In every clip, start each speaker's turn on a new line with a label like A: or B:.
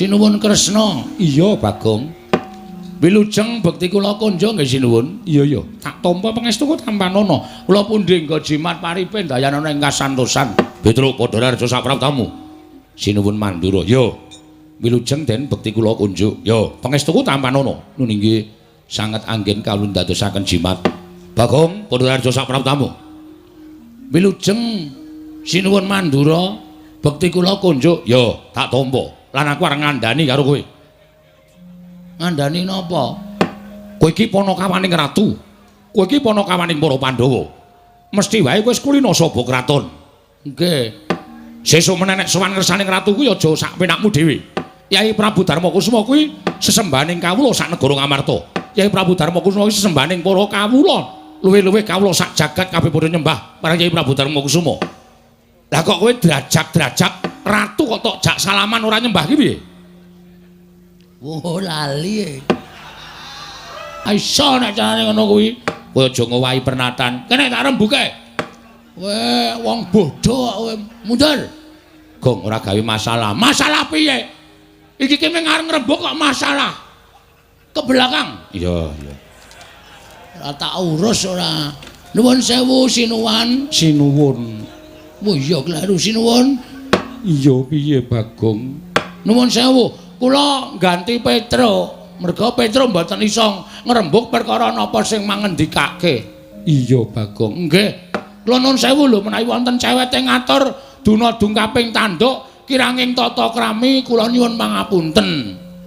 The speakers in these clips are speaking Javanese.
A: Sinuwun Kresna. Iya, Bagong. Wilujeng bekti kula konjo nggih sinuwun. Iya iya, tak tampa pangestuku tampanana. Kula pundi nggo jimat paripe dayanana ing kasantosan. Petruk padha raja sapraptamu. Sinuwun Mandura. Yo. Wilujeng den bekti kula kunjuk. Yo, pangestuku tampanana. Nun inggih sanget anggen kawula ndadosaken jimat. Bagong padha raja sapraptamu. Wilujeng sinuwun Mandura bekti kula kunjuk. Yo, tak tampa. Lan aku arep ngandani karo kowe. Ngandani napa? Kowe iki panakawaning ratu. Kowe iki panakawaning para Pandhawa. Mesti wae kowe wis kulina saba kraton. Nggih. Sesuk meneh nek sowan ngersaning ratu kuwi aja sak penakmu dhewe. Yai Prabu Darma Kusuma kuwi sesembahaning kawula sak negara Ngamarta. Yai Prabu Darma Kusuma kuwi sesembahaning para kawula. Luwih-luwih kawula sak jagat kabeh padha nyembah marang Yai Prabu Darma Kusuma. Lah kok kowe drajak-drajak ratu kok tok jak salaman ora nyembah ki piye? Oh lali. Iso nek carane ngono kuwi. Kowe aja ngowahi pernatan. Kene tak rembuke. Kowe wong bodho kok kowe mundur. Gong ora gawe masalah. Masalah piye? Iki ki mung arep ngrembug kok masalah. Ke belakang. Iya, iya. Ora tak urus ora. Nuwun sewu sinuwan. Sinuwun. Oh iya kleru sinuwun. Iya piye Bagong? Nuwun sewu, kula ganti Petruk. Merga Petruk mboten iso ngrembug perkara napa sing mangendikake. Iya Bagong. Nggih. Kula nuwun sewu lho menawi wonten cewete ngatur duna dungkaping tanduk kiranging tata krami kula nyuwun pangapunten.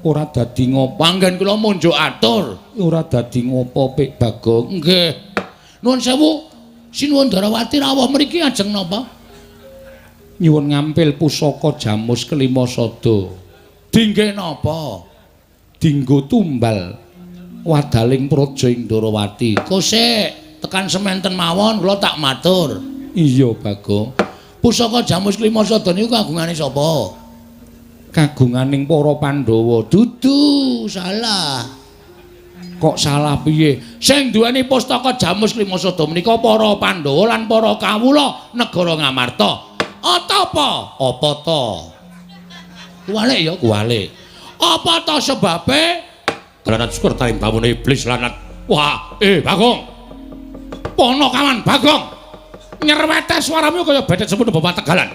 A: Ora dadi ngopo anggen kula munjuk atur. Ora dadi ngopo Pik Bagong. Nggih. Nuwun sewu, Sinuwun Darawati rawuh mriki ajeng napa? Nyuwun ngampil pusaka jamus kelima sada. Dingge napa? Dinggo tumbal wadaling praja ing Darawati. Kosek tekan sementen mawon kula tak matur. Iya Bagong. Pusaka jamus kelima sada niku kagungane sapa? Kagunganing para Pandhawa. Dudu, salah. Kok salah piye? Sing duweni pustaka jamus kelima sada menika para Pandhawa lan para kawula negara Ngamarta. Apa? Apa ta? Kuwalik ya, kuwalik. Apa ta sebabe? Granat syukur tarim bawone iblis lanat. Wah, Bagong. Ponokawan Bagong. Nyerwete suaramu kaya becet semono bapak Tegalan.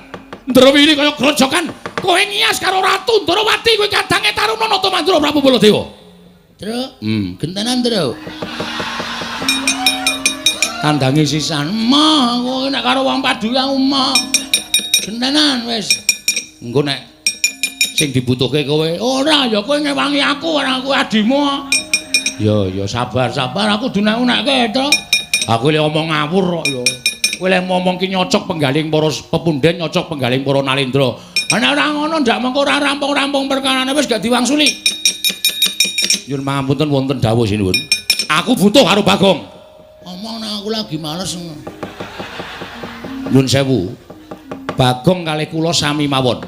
A: Ndrawiri kaya grojokan. Kowe ngias karo Ratu Ndrawati kowe kadange Taruna Nata Mandura Prabu Baladewa. Truk, gentenan truk. Tandangi sisan. Emoh, kowe nek karo wong padu aku emoh. Gentenan wis. Engko nek sing dibutuhke kowe, ora ya kowe ngewangi aku ora aku adimu. Ya ya sabar sabar aku dunek-unekke to. Aku le omong ngawur kok ya. Kowe le ngomong ki nyocok penggaling para pepunden, nyocok penggaling para nalendra. Nek ora ngono ndak mengko ora rampung-rampung perkarane wis gak diwangsuli. Nyuwun pangapunten wonten dawuh sinuwun. Aku butuh karo Bagong. Omong nek aku lagi males. Nyuwun sewu. Bagong kalih kula sami mawon.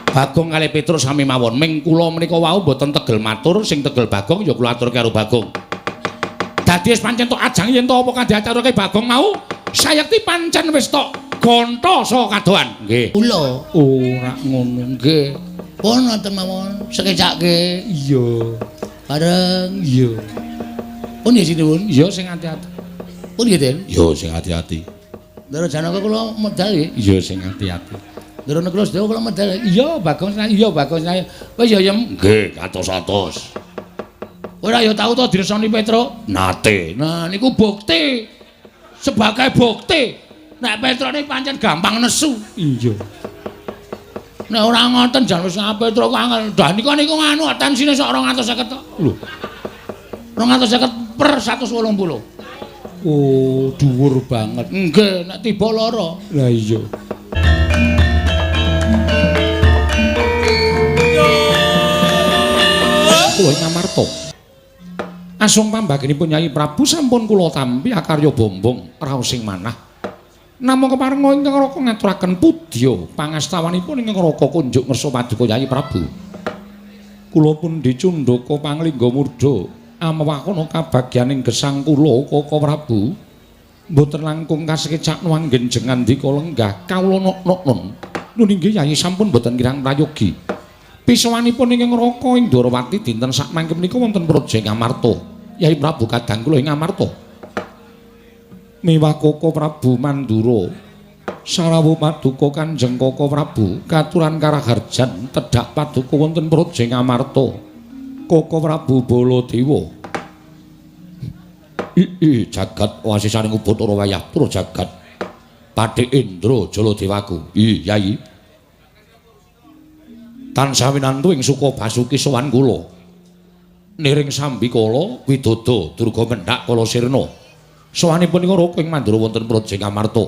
A: Bagong kalih Petruk sami mawon. Ming kula menika wau mboten tegel matur, sing tegel Bagong ya kula aturke karo Bagong. Dadi wis pancen tok ajang yen to apa kang diaturke Bagong mau, sayekti pancen wis tok gonta saka kadohan. Nggih. Kula ora ngono nggih. Pun wonten mawon sekecake. Iya. Bareng iya. Pun nggih sinuwun. Iya sing ati-ati. Pun nggih, Den. Iya sing ati-ati. Ndara Janaka kula medal nggih. Iya sing ati-ati. Ndara Nakula Sadewa kula medal. Iya Bagong, iya Bagong. Wis ya Yem. Nggih, atos-atos. Ora ya tau to diresani Petruk? Nate. Nah niku bukti. Sebagai bukti nek Petruk niki pancen gampang nesu. Iya. Nek ora ngoten jan wis Petruk angel. Dah niku niku nganu tensine sok 250 to. Lho. 250 per 180. Oh, dhuwur banget. Nggih, nek tiba lara. Lah iya. Kula ing Ngamarta. Asung pambagenipun Nyai Prabu sampun kula tampi akarya bombong raos sing manah. Namung keparenga ingkang Raka ngaturaken pudya pangastawanipun ingkang Raka kunjuk ngersa paduka Nyai Prabu. Kula pundi cundhaka panglingga murda amewakana kabagyaning gesang kula Kaka Prabu. Mboten langkung kasekecakno anggen jengandika lenggah kawula nok-noknon. Nun inggih Yai sampun mboten kirang prayogi. Pisowanipun ingkang Raka ing Ndorowati dinten sakmangke menika wonten Praja Ngamarta. Yai Prabu kadang kula ing Ngamarta. Miwah Koko Prabu Mandura. Sarawuh paduka Kanjeng Koko Prabu katuran karaharjan tedhak paduka wonten Praja Ngamarta. Koko Prabu Baladewa. I jagat wasisaning Ubathara wayah pura jagat. Pathik Indra Jaladewaku. I Yai. Tansah winantu ing suka basuki sowan kula. Niring sambikala widodo durga mendhak kala sirna. Sowanipun ing Raka ing Mandura wonten Praja Ngamarta.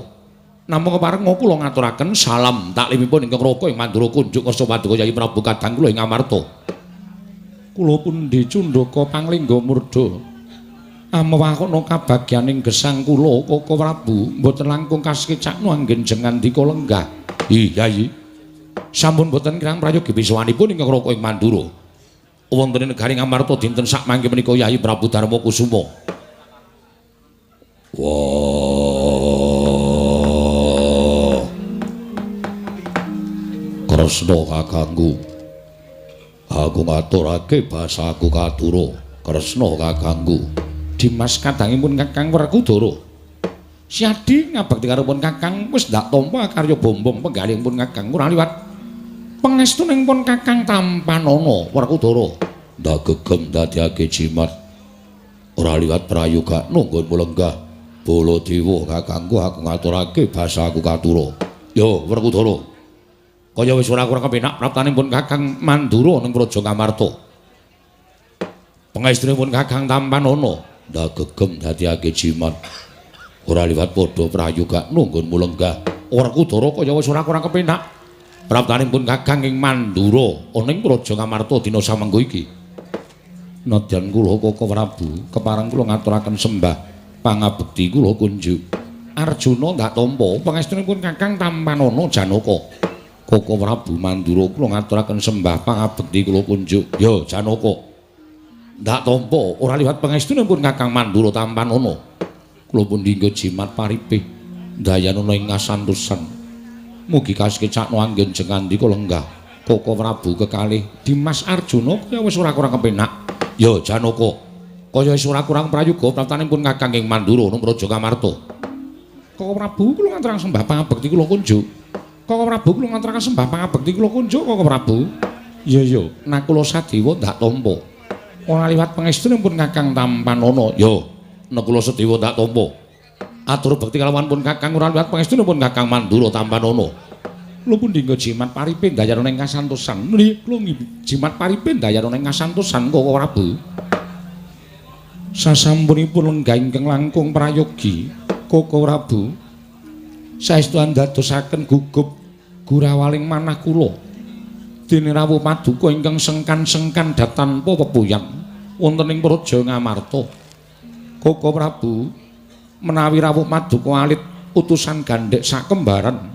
A: Namung kepareng kula ngaturaken salam taklimipun ingkang Raka ing Mandura kunjuk kersa paduka Yai Prabu kadang kula ing Ngamarta. Kula pundi cundhaka panglingga murda. Amewakana kabagyaning gesang kula Koko Prabu mboten langkung kasekecakno anggen jengandika lenggah. I Yai. Sampun boten kirang prayogi pisowanipun ingkang Raka ing Mandura. Wonten ing negari Ngamarta dinten sakmangke menika Yai Prabu Darma Kusuma. Wah. Kresna kakangku. Aku ngaturake basaku katura. Kresna kakangku. Dimas kadangipun Kakang Werkudara. Siadi ngabekti karo pun Kakang wis ndak tampa karya bombong penggalihipun Kakang ora liwat pangestuning pun Kakang tampanana Werkudara. Ndak gegem dadiake jimat. Ora liwat prayoga nunggun lenggah. Baladewa kakangku aku ngaturake basaku katura. Yo Werkudara. Kaya wis ora kurang kepenak praptanipun Kakang Mandura ning Praja Ngamarta. Pangestunipun Kakang tampanana. Ndak gegem dadiake jimat. Ora liwat padha prayoga nunggun lenggah. Werkudara kaya wis ora kurang kepenak praptanipun Kakang ing Mandura ana ing Praja Ngamarta dina samengko iki. Nadyan kula Koko Prabu kepareng kula ngaturaken sembah pangabekti kula kunjuk. Arjuna ndak tampa pangestunipun Kakang tampanana Janaka. Koko Prabu Mandura kula ngaturaken sembah pangabekti kula kunjuk. Ya Janaka. Ndak tampa ora liwat pangestunipun Kakang Mandura tampanana. Kula pundi nggo jimat paripih dayanana ing kasantosan. Mugi kasekecakno anggen jengandika lenggah. Koko Prabu kekalih Dimas Arjuna kaya wis ora kurang kepenak. Ya Janaka. Kaya wis ora kurang prayoga praptanipun Kakang ing Mandura nang Praja Ngamarta. Koko Prabu kula ngaturaken sembah pangabekti kula kunjuk. Koko Prabu kula ngaturaken sembah pangabekti kula kunjuk Koko Prabu. Iya ya, Nakula Sadewa ndak tampa. Ora liwat pangestunipun Kakang tampanana. Ya, Nakula Sadewa ndak tampa. Atur bekti kalawan pun Kakang ora liwat pangestunipun Kakang Mandura tampanana. Kula pundi nggo jimat paripe ndayarana ing kasantosan. Nggih, kula jimat paripe ndayarana ing kasantosan Koko Prabu. Sasampunipun lenggah ingkang langkung prayogi Koko Prabu saestu andadosaken gugup gurawaling manah kula. Dene rawuh paduka ingkang sengkan-sengkan datanpa pepuyang wonten ing Praja Ngamarta. Koko Prabu menawi rawuh paduka alit utusan gandhek sakembaran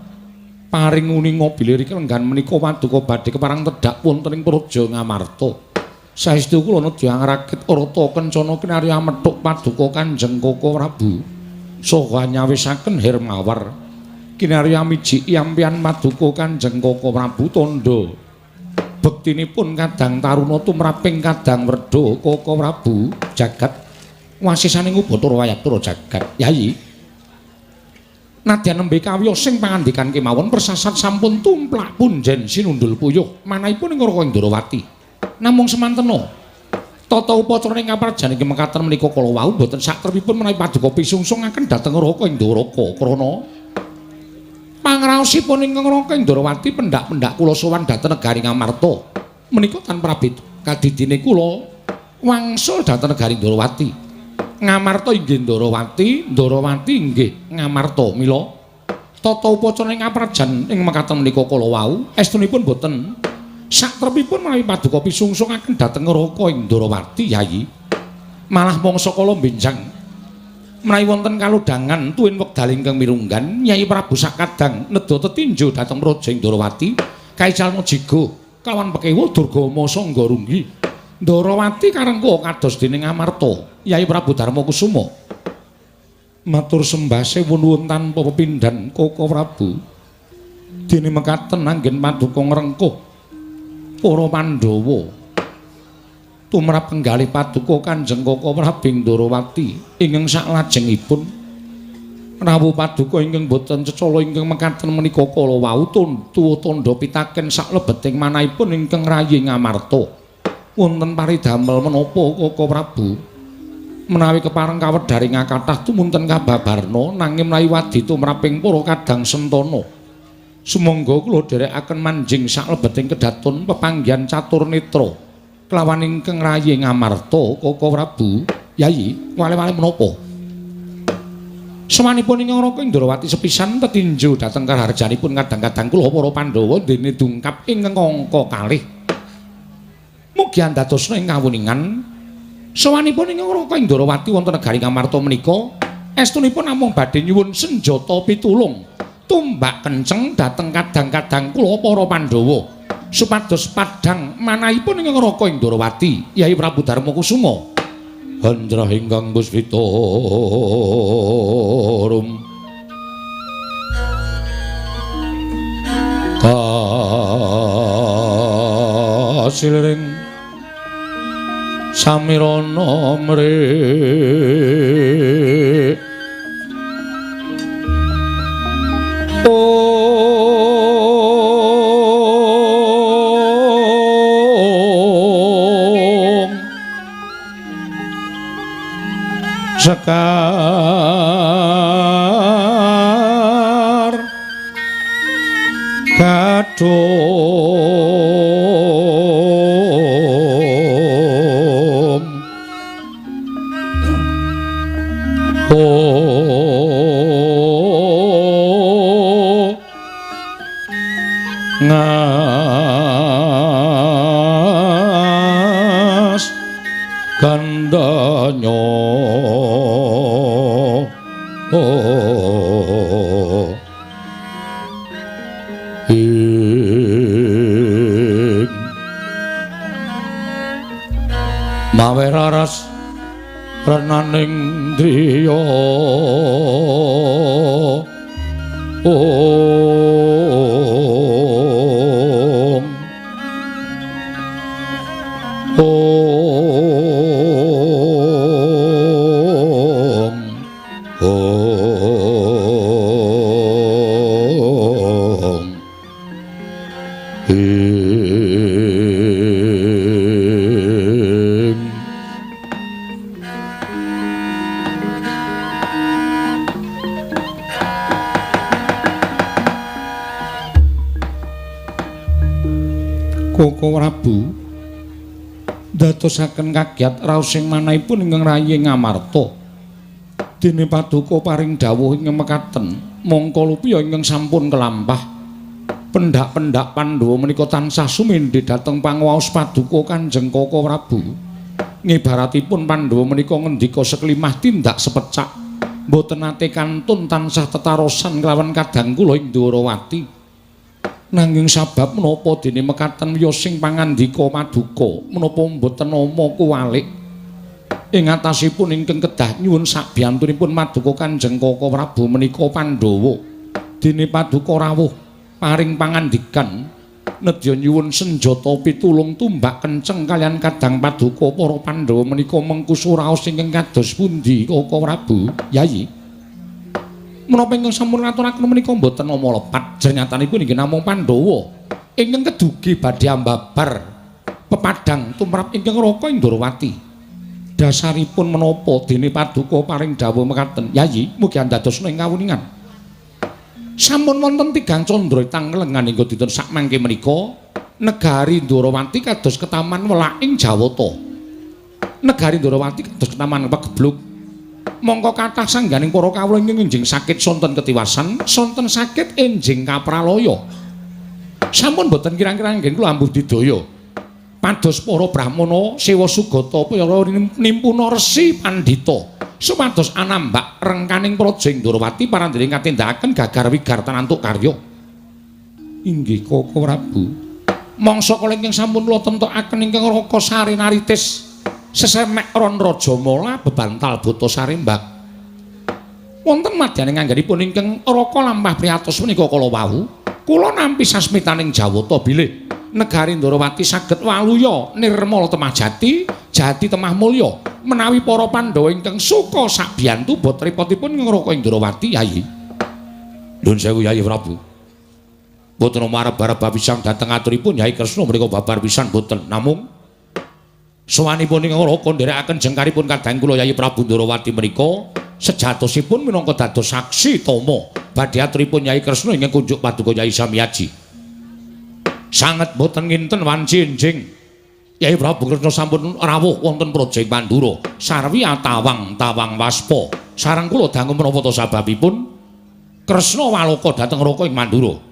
A: paring uninga bilih lenggan menika paduka badhe keparang tedhak wonten ing Praja Ngamarta. Saestu kula nedya ngrakit rata kencana kinarya methuk paduka Kanjeng Koko Prabu saha nyawisaken Hermawar kinarya mijiki ampian paduka Kanjeng Koko Prabu tandha bektinipun kadang taruna tumraping kadang werda Koko Prabu jagat wasisaning Ubathara wayatara jagat. Yayi nadyan nembe kawiyos sing pangandikan kemawon persasat sampun tumplak punjen sinundul puyuh manahipun ing Raka Ndrawati. Namung semantena tata upacara ing kaprajan ing mekaten menika kala wau boten sakrepipun menawi paduka pisungsungaken dhateng Raka Ndaraka krana pangraosipun ingkang Raka Ndrawati pendak-pendak kula sowan dhateng negari Ngamarta menika tanpa prabeda kadidine kula wangsul dhateng negari Ndrawati. Ngamarta inggih Ndrawati, Ndrawati inggih Ngamarta. Mila tata upacara ing kaprajan ing mekaten menika kala wau estunipun boten sakrepipun menawi paduka pisungsungaken dhateng Raka ing Ndrawati. Yayi malah mangsa kala benjang menawi wonten kalodhangan tuwin wekdal ingkang mirunggan Nyai Prabu sakadang nedha tetinju dhateng Praja Ndrawati kaicalna jigo kawan pekewa Durgama Sangga Runggi. Ndrawati karengku kados dening Amarta Yai Prabu Darma Kusuma. Matur sembah sewu nuwun tanpa pepindhan Koko Prabu. Dene mekaten anggen paduka ngrengkuh Para Pandhawa tumrap penggalih paduka Kanjeng Kaka Prabu Ndorowati ingkang saklajengipun rawuh paduka ingkang boten cecala ingkang mekaten menika kala wau tuwa tandha pitaken saklebeting manahipun ingkang rayi Ngamarta. Wonten paridamel menapa Kaka Prabu? Menawi kepareng kawedharing kathah tumunten kababarna nanging menawi wadi tumraping para kadang sentana sumangga kula dherekaken manjing saklebeting kedaton pepanggihan catur netra kelawan ingkang rayi Ngamarta. Kaka Prabu, Yayi, wale-wale menapa? Semanipun ingkang Raka Indrawati sepisan tetinju dhateng karaharjanipun kadang-kadang kula para Pandhawa dene dungkap ingkang angka kalih. Mugi andadosna ing kawuningan sowanipun ingkang Raka Indrawati wonten negari Ngamarta menika estunipun namung badhe nyuwun senjata pitulung tumbak kenceng dhateng kadang-kadang kula para Pandhawa supados padhang manahipun ingkang Raka Indrawati Yai Prabu Darma Kusuma. Handrah ingkang puspita rum kasiliring samirana mrik sekar gadhung ngas gandanya ing mawe raras renaning driya om om om ing Koko Prabu ndadosaken kagiat raos ing manahipun ingkang rayi Ngamarta. Dene paduka paring dawuh ingkang mekaten, mongko lupiya ingkang sampun kelampah. Pendak-pendak Pandhawa menika tansah sumendhe dhateng panguwaos paduka Kanjeng Kaka Prabu. Ngibaratipun Pandhawa menika ngendika sekelimah tindak sepecak, mboten nate kantun tansah tetarosan kelawan kadang kula ing Ndorowati. Nanging sabab menapa dene mekaten wiyosing pangandika paduka menapa mboten nama kuwalik ing atasipun ingkang kedah nyuwun sabiyantunipun paduka Kanjeng Kaka Prabu menika Pandhawa. Dene paduka rawuh paring pangandikan nedya nyuwun senjata pitulung tumbak kenceng kalian kadang paduka para Pandhawa menika mengkusu raos ingkang kados pundi Kaka Prabu? Yayi, menapa ingkang sampun ngaturaken menika mboten nama lepat, jernyatanipun inggih namung Pandhawa ingkang kedugi badhe ambabar pepadhang tumrap ingkang Raka Indrawati. Dasaripun menapa dene paduka paring dawuh mekaten? Yayi, mugi andadosna ing kawuningan. Sampun wonten tigang candra tanglengan hingga dinten sakmangke menika negari Ndorowati kados ketaman welaking Jawata. Negari Ndorowati kados ketaman pegebluk. Mongko kathah sangganing para kawula ingkang enjing sakit sonten ketiwasan, sonten sakit enjing kapralaya. Sampun boten kirang-kirang anggen kula ambuh didaya. Pados para brahmana sewa sugata para nimpuna resi pandhita supados anambak rengkaning praja Ndorowati parandene katindakaken gagar wigar tanantuk karya. Inggih Kaka Prabu. Mangsa kala ingkang sampun kula temtokaken ingkang Raka Sarinaritis sesemek ron raja mala bebantal buta sarimbak. Wonten madyaning anggenipun ingkang Raka lampah priyatos menika kala wau, kula nampi sasmitaning Jawata bilih Negari Ndorowati saged waluya nirmala temah jati, jati temah mulya. Menawi para Pandhawa ingkang suka sabiyantu bot repotipun ngroko ing Ndorowati Yayi. Nuwun sewu Yayi Prabu. Boten marep-arep pisan dhateng aturipun Yai Kresna menika babar pisan boten. Namung sowanipun ing Ngroko nderekaken jengkaripun kadang kula Yayi Prabu Ndorowati menika sejatosipun minangka dados saksi tama badhe aturipun Yai Kresna ingkang kunjuk paduka Yai Samyaji. Sanget boten nginten wanci enjing Yai Prabu Kresna sampun rawuh wonten praja ing Mandura sarwi atawang tawang waspa. Sareng kula dangu menapa ta sababipun Kresna waloka dhateng Raka ing Mandura.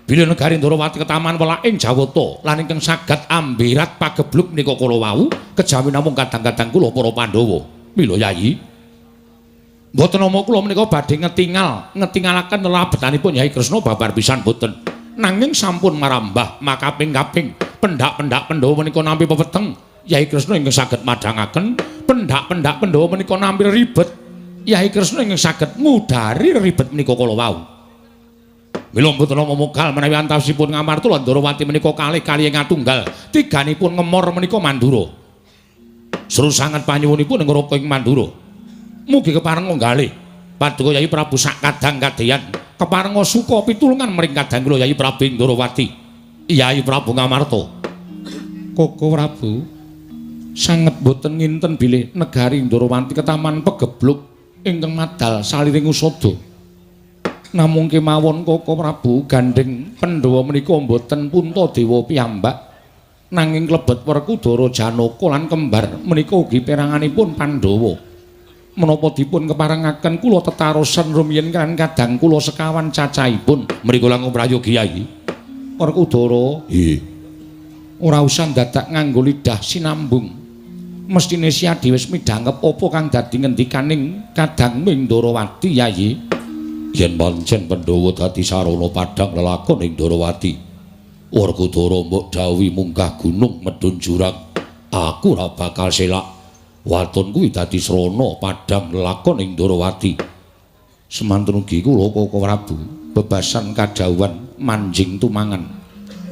A: Bilih negari Ndorowati ketaman welak ing Jawata lan ingkang saged ambirat pagebluk menika kala wau kejawi namung kadang-kadang kula para Pandhawa. Mila Yayi mboten nama kula menika badhe ngetingalaken lelabetanipun Yai Kresna babar pisan boten. Nanging sampun marambah makaping-kaping pendhak-pendhak Pandhawa menika nampi pepeteng Yai Kresna ingkang saged madhangaken, pendhak-pendhak Pandhawa menika nampi ribet Yai Kresna ingkang saged ngudari ribet menika kala wau. Mila mboten nama mokal menawi antawisipun Ngamarta lan Ndorowati menika kalih kalih ngatunggal tiganipun ngemor menika Mandura. Seru sanget panyuwunipun ngroko ing Mandura. Mugi kepareng nggalih paduka Yayi Prabu sak kadang kadeyan keparenga suka pitulungan mring kadang kula Yayi Prabu Ndorowati. Yayi Prabu Ngamarta. Koko Prabu sanget boten nginten bilih negari Ndorowati ketaman pegebluk ingkang madal saliring usada. Namung kemawon Koko Prabu gandheng Pandhawa menika mboten Puntadewa piyambak nanging klebet Werkudara Janaka lan kembar menika ugi peranganipun Pandhawa. Menapa dipun keparengaken kula tetarosan rumiyin kan kadang kula sekawan cacahipun mriku langkung prayogi Yayi. Werkudara, nggih. Ora usah dadak nganggo lidah sinambung. Mestine Siadi wis midhangep apa kang dadi ngendikaning kadang ing Ndorowati Yayi. Yen pancen Pandhawa dadi sarana padhang lelakon ing Ndorowati, Werkudara mbok dawuhi munggah gunung medhun jurang, aku ora bakal selak. Waton kuwi dadi srana padhang lelakon ing Ndorowati. Semanten ugi kula Koko Prabu bebasan kadhawuhan manjing tumangan.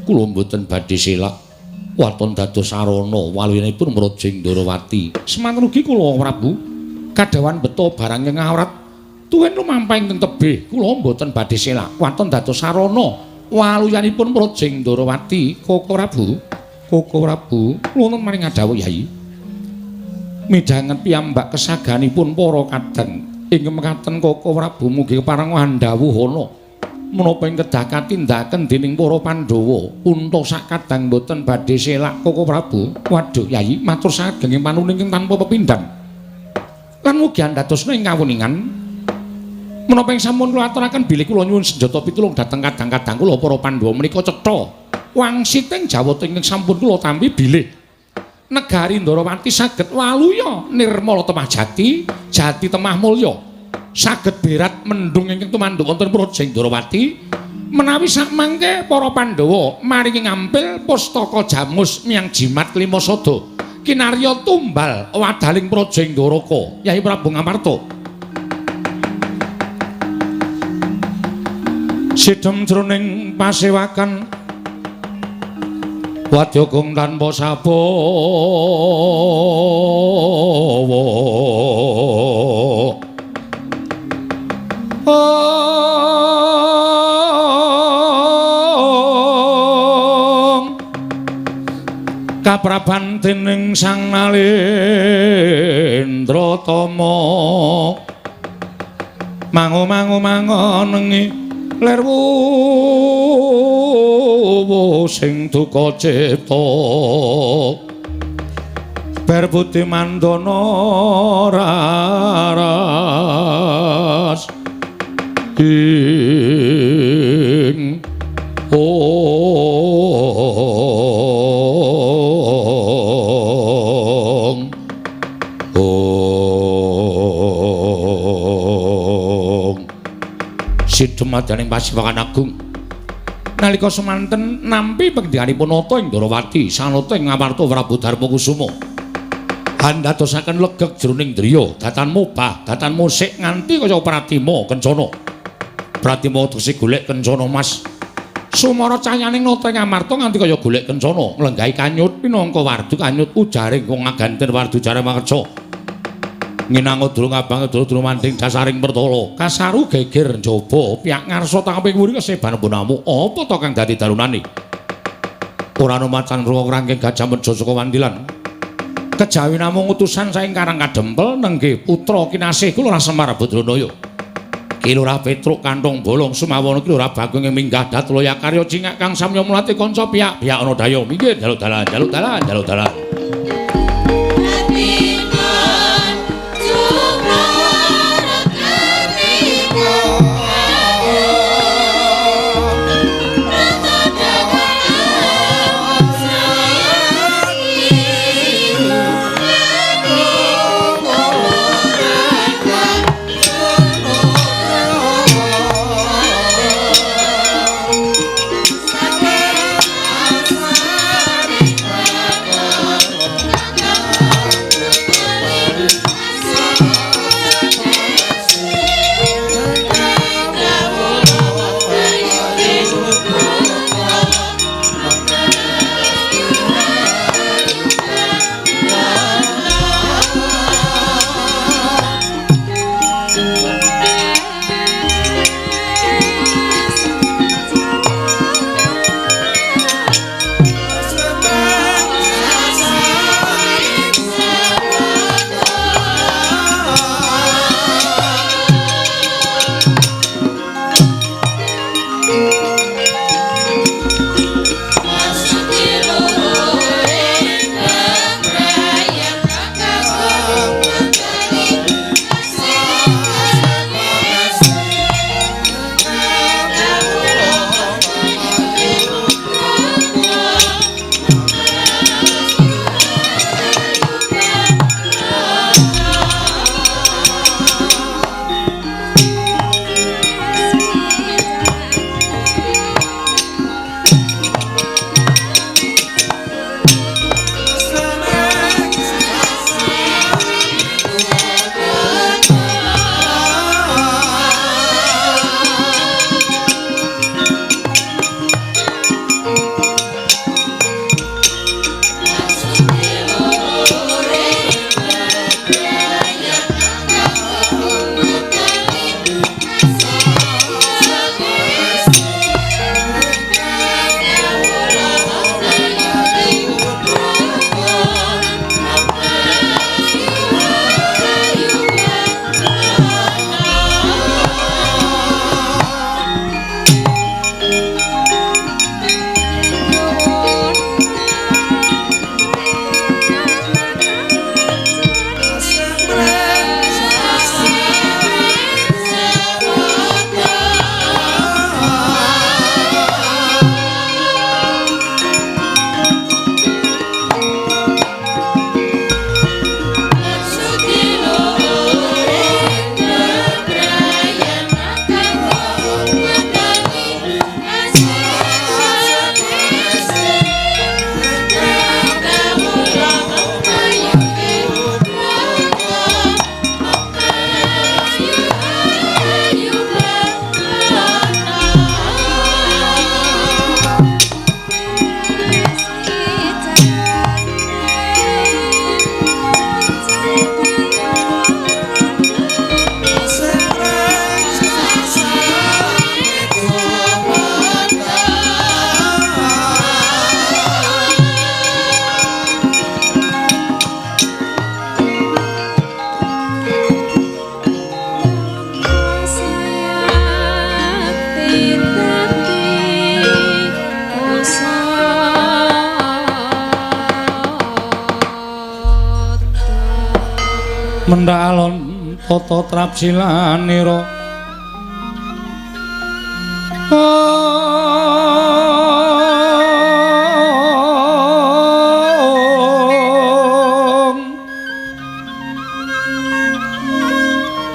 A: Kula mboten badhe selak. Waton dados sarana waluyanipun mraja ing Ndorowati. Semanten ugi kula Prabu kadhawuhan beto barang ing awrat tuwin lumampah ingkang tebih kula mboten badhe selak. Waton dados sarana waluyanipun mraja ing Ndorowati. Koko Prabu, Koko Prabu, kula maring ngadhawuh Yayi. Midhanget piyambak kesaganipun para kadang ing mekaten Koko Prabu mugi kepareng andhawuhana menapa ing kedah katindaken dening para Pandhawa unta sak kadang mboten badhe selak Koko Prabu. Waduh Yayi, matur sageng ing panuning tanpa pepindhan lan mugi andadosna ing kawuningan menapa ing sampun kula aturaken bilih kula nyuwun senjata pitulung dhateng kadang-kadang kula para Pandhawa menika cetha wangsiting Jawata ingkang sampun kula tampi bilih negari Ndorowati saged waluya nirmala temah jati, jati temah mulya. Saged berat mendung ingkang tumanduk wonten praja Ndorowati. Menawi sakmangke para Pandhawa maringi ngampil pustaka jamus miyang jimat lima sada kinarya tumbal wadaling praja Ndoraka. Yai Prabu Ngamarta. Sidhem jroning pasewakan wadya gong tanpa sabawa. Kapraban dening Sang Nalendra Tama mangu mangu mangonengi lir wuwu sing duka cipta ber budi mandana raras ing ong ong sidemadaning Pasiwakan Agung nalika semanten nampi pengendikanipun nata ing Ndorowati sanata ing Ngamarta Prabu Darmakusuma andadosaken legeg jroning driya datan mobah datan musik nganti kaya Pratima Kencana. Pratima tegese golek kencana mas. Sumara cahyaning nata ing amarta nganti kaya golek kencana nglenggahi kanyut minangka wardu kanyut ujaring wong aganten wardu jare makerca. Nginang durung abang durung manding dasaring pertala kasaru geger njaba piyak ngarsa tangkeping wuri keseban bonamu apa to kang dadi darunane. Ora ana macan ruwa rangking gajah meja saka wandilan. Kejawi namung utusan saking Karang Kadempel nenggih putra kinasih kula Semar Badranaya. Ki Lurah Petruk kanthong bolong sumawana ki Lurah Bagong ing minggah dat loya karya cingak kang samya mlati kanca piyak-piyak ana daya minggir jaluk dalan jaluk dalan jaluk dalan. Mendha alon tata trapsilanira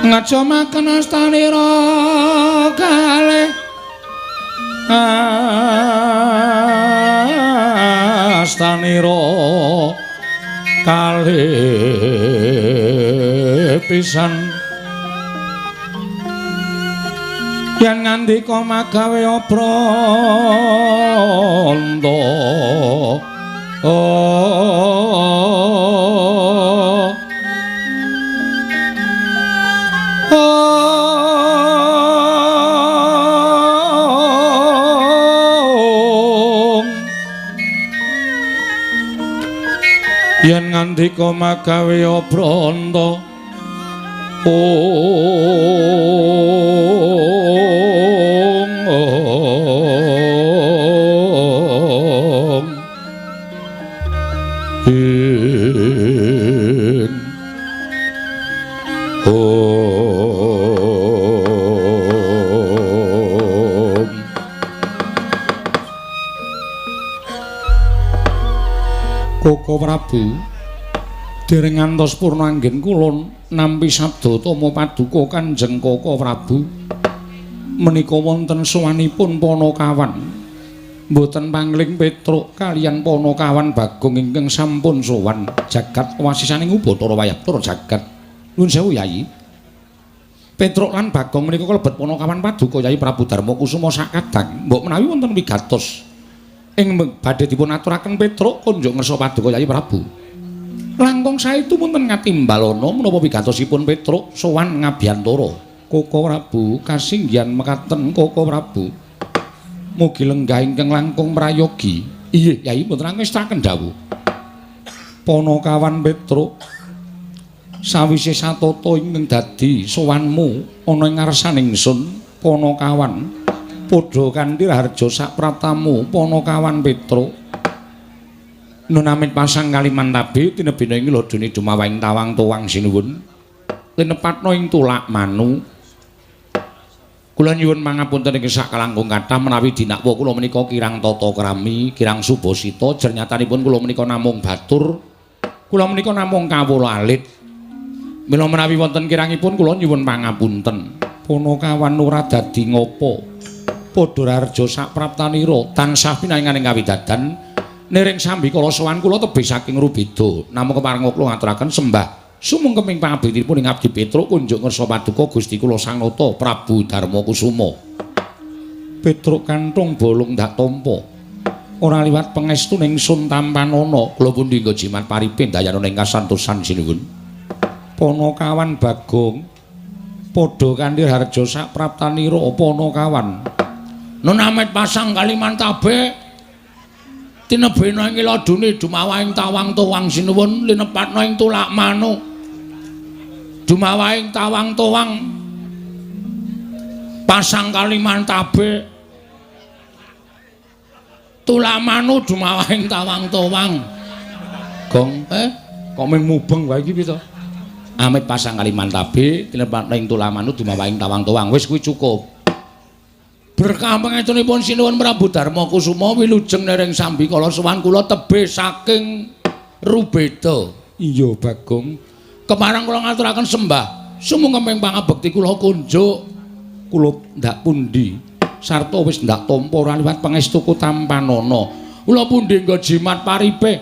A: ngaja makan astanira kalih astanira kalih pisan Yen ngandika magawe obranta. Yen ngandika magawe obranta. Koko Prabu, dereng ngantos purna anggen kula nampi sabda tama paduka Kanjeng Koko Prabu. Menika wonten sowanipun Panakawan. Mboten pangling Petruk kaliyan Panakawan Bagong ingkang sampun sowan jagat wasisaning Ubathara wayah tur jagat. Nuwun sewu Yayi. Petruk lan Bagong menika kalebet Panakawan paduka Yayi Prabu Darma Kusuma sakadang. Mbok menawi wonten wigatos ing badhe dipun aturaken Petruk kunjuk ngersa paduka Yayi Prabu. Langkung saestu wonten ngatimbalana menapa wigatosipun Petruk sowan ngabiyantara. Koko Prabu kasinggihan mekaten Koko Prabu. Mugi lenggah ingkang langkung prayogi. Iya Yayi mboten angestaken dawuh. Panakawan Petruk sawise satata ingkang dadi sowanmu ana ing ngarsaning ingsun Panakawan. Padha kanthi raharja sapratamu Panakawan Petruk. Nun amit pasang kalimantabe tinebina ing lodone dumawahing tawang tuwang sinuwun linepatna ing tulak manu. Kula nyuwun pangapunten ing sakalangkung kathah menawi dinakwa kula menika kirang tata krami, kirang subasita, jernyatanipun kula menika namung batur, kula menika namung kawula alit. Mila menawi wonten kirangipun kula nyuwun pangapunten. Panakawan ora dadi ngapa. Padha raharja sapraptanira tansah pinanganing kawidadan niring sambikala sowan kula tebih saking Rubeda. Namung kepareng kula ngaturaken sembah sumungkeming pangabektinipun ing abdi Petruk kunjuk ngersa paduka Gusti kula Sang Nata Prabu Darma Kusuma. Petruk kantung bolong ndak tampa. Ora liwat pangestuning sun tampanana. Kula pundi nggo jimat paripe ndayana ing kasantosan sinuwun. Panakawan Bagong padha kanthi harja sapraptanira Panakawan. Nun amit pasang kalimantabe tinebena ing ladune dumawahing tawang tuwang sinuwun linepatna ing tulak manu. Dumawahing tawang tuwang pasang kalimantabe tulak manu dumawahing tawang tuwang. Gong, kok mung mubeng wae iki piye to? Amit pasang kalimantabe tinepatna ing tulak manu dumawahing tawang tuwang. Wis kuwi cukup. Berkah pangestunipun sinuwun Prabu Darma Kusuma wilujeng nereng sambikala sowan kula tebih saking Rubeda. Iya Bagong, kepareng kula ngaturaken sembah sumungkeming pangabekti kula kunjuk. Kula ndak pundi sarta wis ndak tampa ora liwat pangestuku tampanana. Kula pundi nggo jimat paripe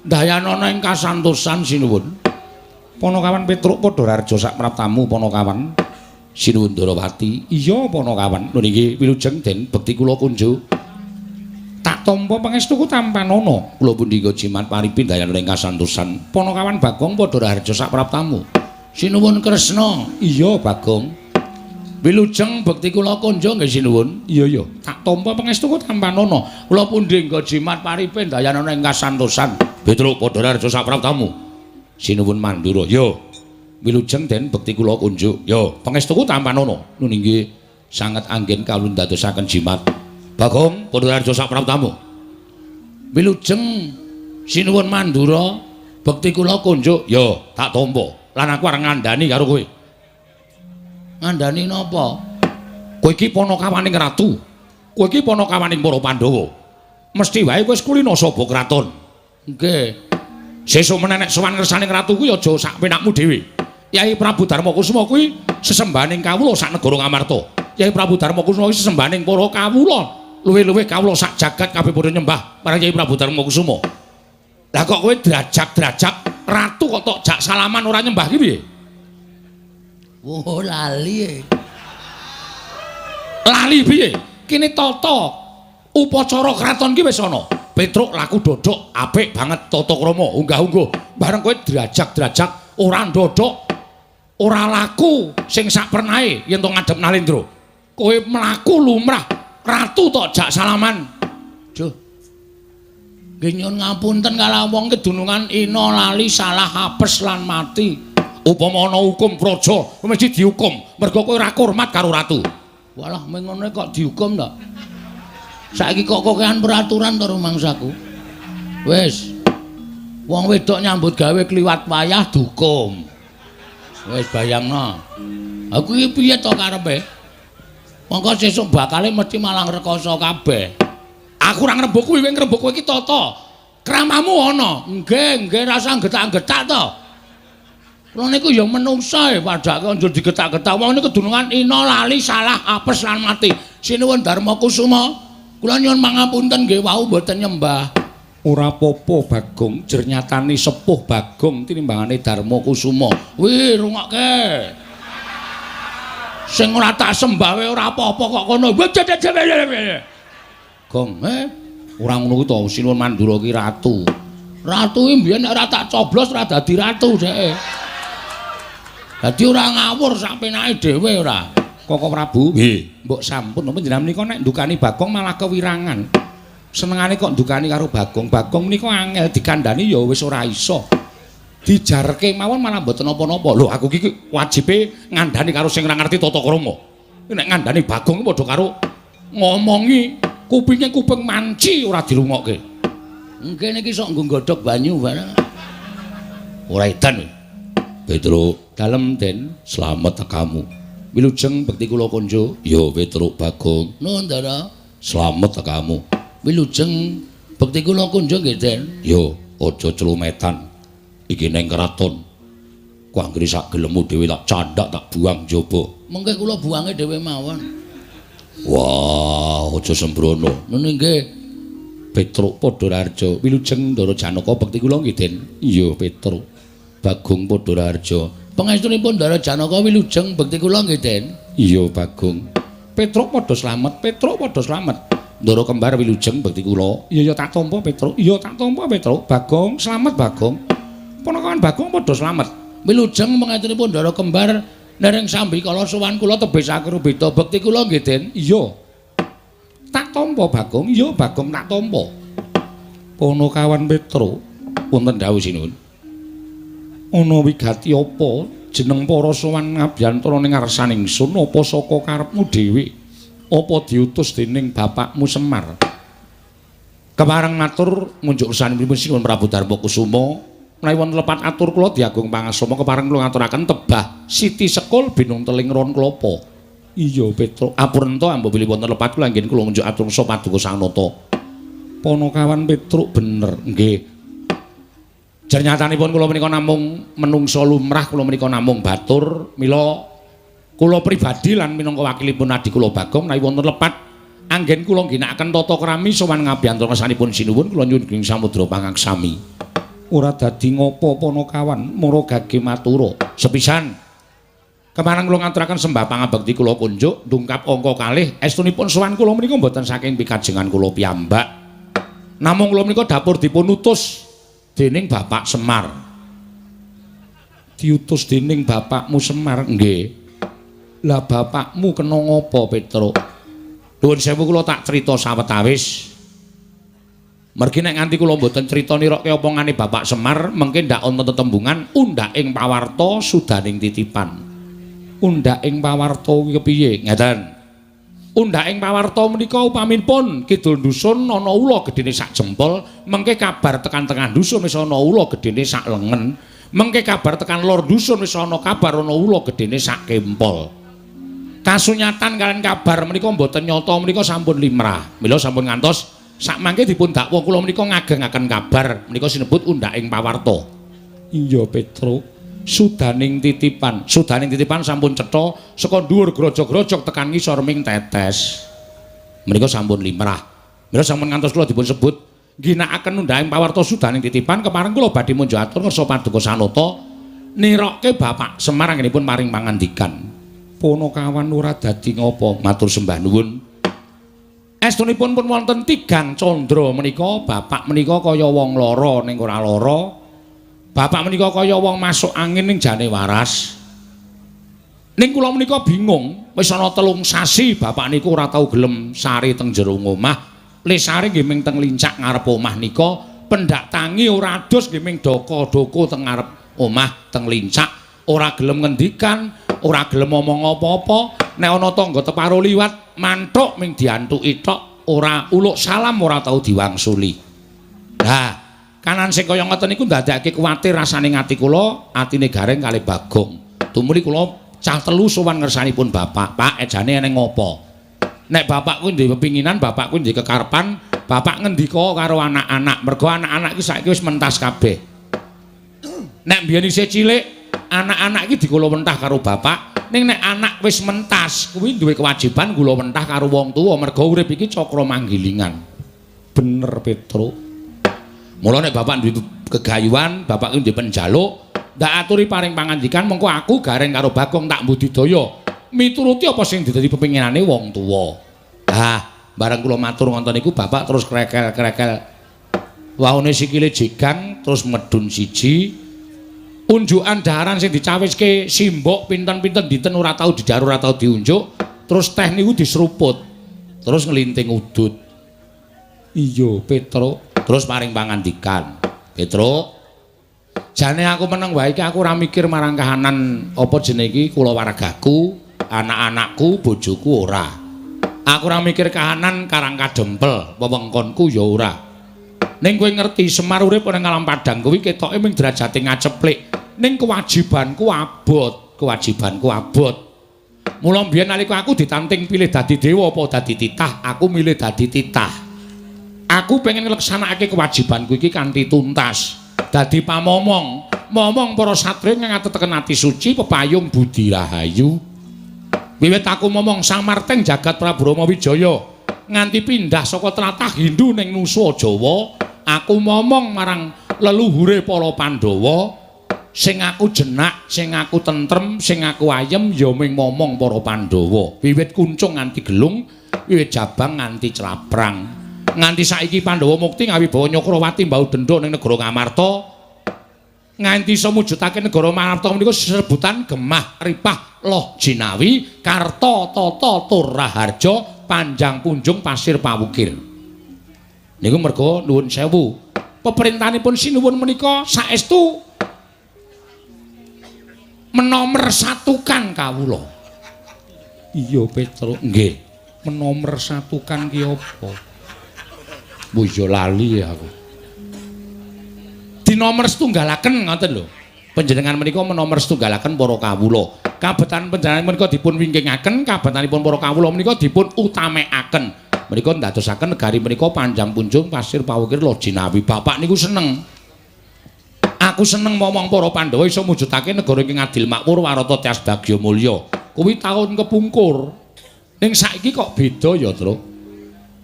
A: ndayanana ing kasantosan sinuwun. Panakawan Petruk padha raharja sapraptamu Panakawan. Sinuwun Ndarawati. Iya Panakawan. Lho niki wilujeng den bekti kula kunjuk. Tak tampa pangestuku tampanana. Kula pundi nggo jimat paripe ndayana ing kasantosan. Panakawan Bagong padha raharja sapraptamu. Sinuwun Kresna. Iya Bagong. Wilujeng bekti kula kunjuk nggih sinuwun. Iya iya. Tak tampa pangestuku tampanana. Kula pundi nggo jimat paripe ndayana ing kasantosan. Petruk padha raharja sapraptamu. Sinuwun Mandura. Yo. Wilujeng den bekti kula kunjuk. Yo, pangestuku tampanana. Nun inggih sanget anggen kawula ndadosaken jimat. Bagong padha raharja sapraptamu. Wilujeng sinuwun Mandura bekti kula kunjuk. Yo, tak tampa. Lan aku arep ngandani karo kowe. Ngandani napa? Kowe iki panakawaning ratu. Kowe iki panakawaning para Pandhawa. Mesti wae kowe wis kulina saba kraton. Nggih. Sesuk menek sowan ngersaning ratu kuwi aja sak penakmu dhewe. Yai Prabu Darma Kusuma kuwi sesembahaning kawula sak negara Ngamarta. Yai Prabu Darma Kusuma kuwi sesembahaning para kawula. Luwih-luwih kawula sak jagat kabeh padha nyembah marang Yai Prabu Darma Kusuma. Lah kok kowe drajak-drajak ratu kok tok jak salaman ora nyembah ki piye?
B: Oh lali.
A: Lali piye? Kene tata upacara kraton ki wis ana. Petruk laku dodok apik banget tata krama unggah-ungguh. Bareng kowe drajak-drajak ora ndodok, ora laku sing sak pernahe yen to ngadhep Nalendra. Kowe mlaku lumrah, ratu tok jak salaman. Duh. Nggih nyuwun ngapunten kala wong kedunungan ina lali salah apes lan mati. Upama ana hukum praja mesti dihukum mergo kowe ora hormat karo ratu. Walah mengene kok dihukum ta? Saiki kok kokean peraturan to rumangsaku. Wis. Wong wedok nyambut gawe kliwat wayah dihukum. Wis bayangno. Aku iki piye to karepe? Mongko sesuk bakale mesti malang rekoso kabeh. Aku ora ngrembug kuwi, ngrembug kowe iki tata. Kramamu ana. Nggih, nggih rasa getak-getak to. Kula niku ya menungsa e padake njur digetak-getak. Wong niku kedunungan ina lali salah apes lan mati. Sinuwun Darma Kusuma. Kula nyuwun pangapunten nggih wau mboten nyembah. Ora apa-apa Bagong, jer nyatane sepuh Bagong tinimbangane Darma Kusuma. Wih, rungokke. Sing ora tak sembah wae ora apa-apa kok kono. Gong, ora ngono kuwi to, Sinuwun Mandura ki ratu. Ratu ki mbiyen nek ora tak coblos ora dadi ratu dheke. Dadi ora ngawur sak penake dhewe ora. Koko Prabu, nggih, mbok sampun panjenengan menika nek ndukani Bagong malah kewirangan. Senengane kok ndukani karo Bagong. Bagong menika angel dikandhani ya wis ora iso. Dijarke mawon malah mboten napa-napa. Lho aku iki wajibe ngandhani karo sing ora ngerti tata krama. Nek ngandhani Bagong padha karo ngomongi kupinge kuping manci ora dirungokke. Nggih niki sok nggo nggodhog banyu barang. Ora edan. Petruk, dalem Den, slamet tekamu. Wilujeng bekti kula konjo. Ya Petruk Bagong. Nuwun Ndara. Slamet tekamu. Wilujeng bekti kula konjo nggih Den. Ya, aja clumetan. Iki ning kraton. Ku anggere sak gelemmu dhewe tak candhak tak buang njaba. Mengke kula buange dhewe mawon. Wah, aja sembrono. Ngono nggih. Petruk Padha Raharja. Wilujeng Ndara Janaka bekti kula nggih Den. Iya Petruk. Bagong Padha Raharja. Pangestunipun Ndara Janaka wilujeng bekti kula nggih Den. Iya Bagong. Petruk padha slamet, Petruk padha slamet. Ndara kembar wilujeng bekti kula. Iya ya tak tampa Petruk. Iya tak tampa Petruk. Bagong slamet Bagong. Ponakan Bagong padha slamet. Wilujeng pangestunipun Ndara kembar nereng sambikala sowan kula tebih sakrubita bekti kula nggih Den. Iya. Tak tampa Bagong. Iya Bagong tak tampa. Ponokawan Petruk wonten dawuh sinuwun. Ana wigati apa jeneng para sowan ngabiyantara ning ngarsaning ingsun apa saka karepmu dhewe apa diutus dening bapakmu Semar? Kepareng matur ngunjuk kersanipun Sinuwun Prabu Darma Kusuma menawi wonten lepat atur kula diagung pangasoma kepareng kula ngaturaken tebah Siti Sekul binung teling ron klapa. Iya Petruk apurenta ambo bilih wonten lepat kula anggen kula ngunjuk atur sapa paduka Sang Nata. Ponokawan Petruk bener nggih. Jernyatanipun kula menika namung menungsa lumrah, kula menika namung batur, mila kula pribadi lan minangka wakilipun adi kula Bagong menawi wonten lepat anggen kula ngginakaken tata krami sowan ngabiyantara ngersanipun sinuwun kula nyuwun ing samudra pangaksami. Ora dadi ngopo ponokawan mara gage matura. Sepisan kemarang kula ngaturaken sembah pangabekti kula kunjuk ndungkap angka kalih estunipun sowan kula menika mboten saking pikajengan kula piyambak. Namung kula menika dapur dipun utus dening Bapak Semar. Diutus dening bapakmu Semar nggih. Lah bapakmu kena ngopo Petruk? Nuwun sewu kula tak crita sawetawis. Mergi nek nganti kula mboten crita nirokke omongane Bapak Semar, mengke ndak ana tetembungan undhak ing pawarta sudaning titipan. Undhak ing pawarta kuwi kepiye? Ngeten. Undhak ing pawarta menika upaminipun kidul dusun ana ula gedene sak jempol, mengke kabar tekan tengah dusun wis ana ula gedene sak lengen, mengke kabar tekan lor dusun wis ana kabar ana ula gedene sak kempol. Kasunyatan kalian kabar menika mboten nyata menika sampun limrah. Mila sampun ngantos sak mangke dipun dakwa kula menika ngagengaken kabar menika sinebut undhak ing pawarta. Iya Petruk. Sudaning titipan, sudaning titipan sampun cetha saka dhuwur grojog-grojog tekan ngisor ming tetes. Menika sampun limrah. Mila sampun ngantos kula dipun sebut ngginakaken undhahing pawarta sudaning titipan kepareng kula badhe munjuk atur ngersa paduka Sanata nirokke Bapak Semar anggenipun paring pangandikan. Ponokawan ora dadi ngopo, matur sembah nuwun. Estunipun pun wonten tigang candra menika, bapak menika kaya wong lara ning ora lara. Bapak menika kaya wong masuk angin ning jane waras. Ning kula menika bingung, wis ana 3 sasi bapak niku ora tau gelem sare teng jero omah. Le sare nggih ming teng lincak ngarep omah nika, pendak tangi ora adus nggih ming doko-doko teng ngarep omah teng lincak, ora gelem ngendikan, ora gelem ngomong apa-apa. Nek ana tangga teparo liwat, manthuk ming diantuki tok, ora uluk salam, ora tau diwangsuli. Lah, kanan sing kaya ngoten niku ndadekake kuwatir rasane ati kula, atine Gareng kalih Bagong. Tumuli kula cah telu sowan ngersanipun bapak. Pak, ejane eneng ngopo? Nek bapak kuwi duwe pepinginan, bapak kuwi duwe kekarepan, bapak ngendika karo anak-anak, mergo anak-anak iki saiki wis mentas kabeh. Nek mbiyen isih cilik, anak-anak iki dikula wentah karo bapak, ning nek anak wis mentas kuwi duwe kewajiban kula wentah karo wong tuwa, mergo urip iki cakra manggilingan. Bener, Petro. Mula nek bapak duwe kegayuhan, bapak kuwi duwe penjaluk, ndak aturi paring pangandikan, mengko aku Gareng karo Bagong tak budidaya mituruti apa sing dadi pepinginane wong tuwa. Ah, bareng kula matur ngoten niku bapak terus krekel-krekel. Waune sikile jegang terus medun siji. Unjukan daharan sing dicawiske simbok pinten-pinten dinten ora tau didhahar, ora tau diunjuk, terus teh niku diseruput. Terus nglinting udut. Iya, Petro. Terus paring pangandikan. Petro, jane aku meneng wae iki aku ora mikir marang kahanan apa jenenge iki kulawargaku, anak-anakku, bojoku ora. Aku ora mikir kahanan Karang Kadempel, wewengkonku ya ora. Ning kowe ngerti Semar urip ning alam padang kuwi ketoke mung derajate ngaceplik. Ning kewajibanku abot, kewajibanku abot. Mula mbiyen nalika aku ditanting pilih dadi dewa apa dadi titah, aku milih dadi titah. Aku pengen ngleksanakake kewajibanku iki kanthi tuntas. Dadi pamomong, momong para satriya ngateteken ati suci pepayung budi rahayu. Wiwit aku momong samarteng jagat Prabu Rama Wijaya nganti pindah saka tlatah Hindu ning Nusa Jawa, aku momong marang leluhure para Pandhawa, sing aku jenak, sing aku tentrem, sing aku ayem ya ming momong para Pandhawa. Wiwit kuncung nganti gelung, wiwit jabang nganti claprang. Nganti saiki Pandhawa mukti ngawibawa Nyakrawati mbau dendha ning negara Ngamarta. Nganti iso mujudake negara Ngamarta menika sesebutan gemah ripah loh jinawi karta tata tur raharja panjang punjung pasir pawukir. Niku merga nuwun sewu. Peperintahanipun sinuwun menika saestu menomersatukan kawula. Iya, Petro. Nggih. Menomersatukan ki apa? Iya lali aku. Dinomer setunggalaken ngoten lho. Panjenengan menika menomer setunggalaken para kawula. Kabetan panjenengan menika dipun wingkingaken, kabetanipun para kawula menika dipun utamekaken. Menika ndadosaken negari menika panjang punjung pasir pawukir loh jinawi. Bapak niku seneng. Aku seneng momong para Pandhawa iso mujudake negara ingkang adil makmur warata tias bagya mulya. Kuwi taun kepungkur. Ning saiki kok beda ya, Tru?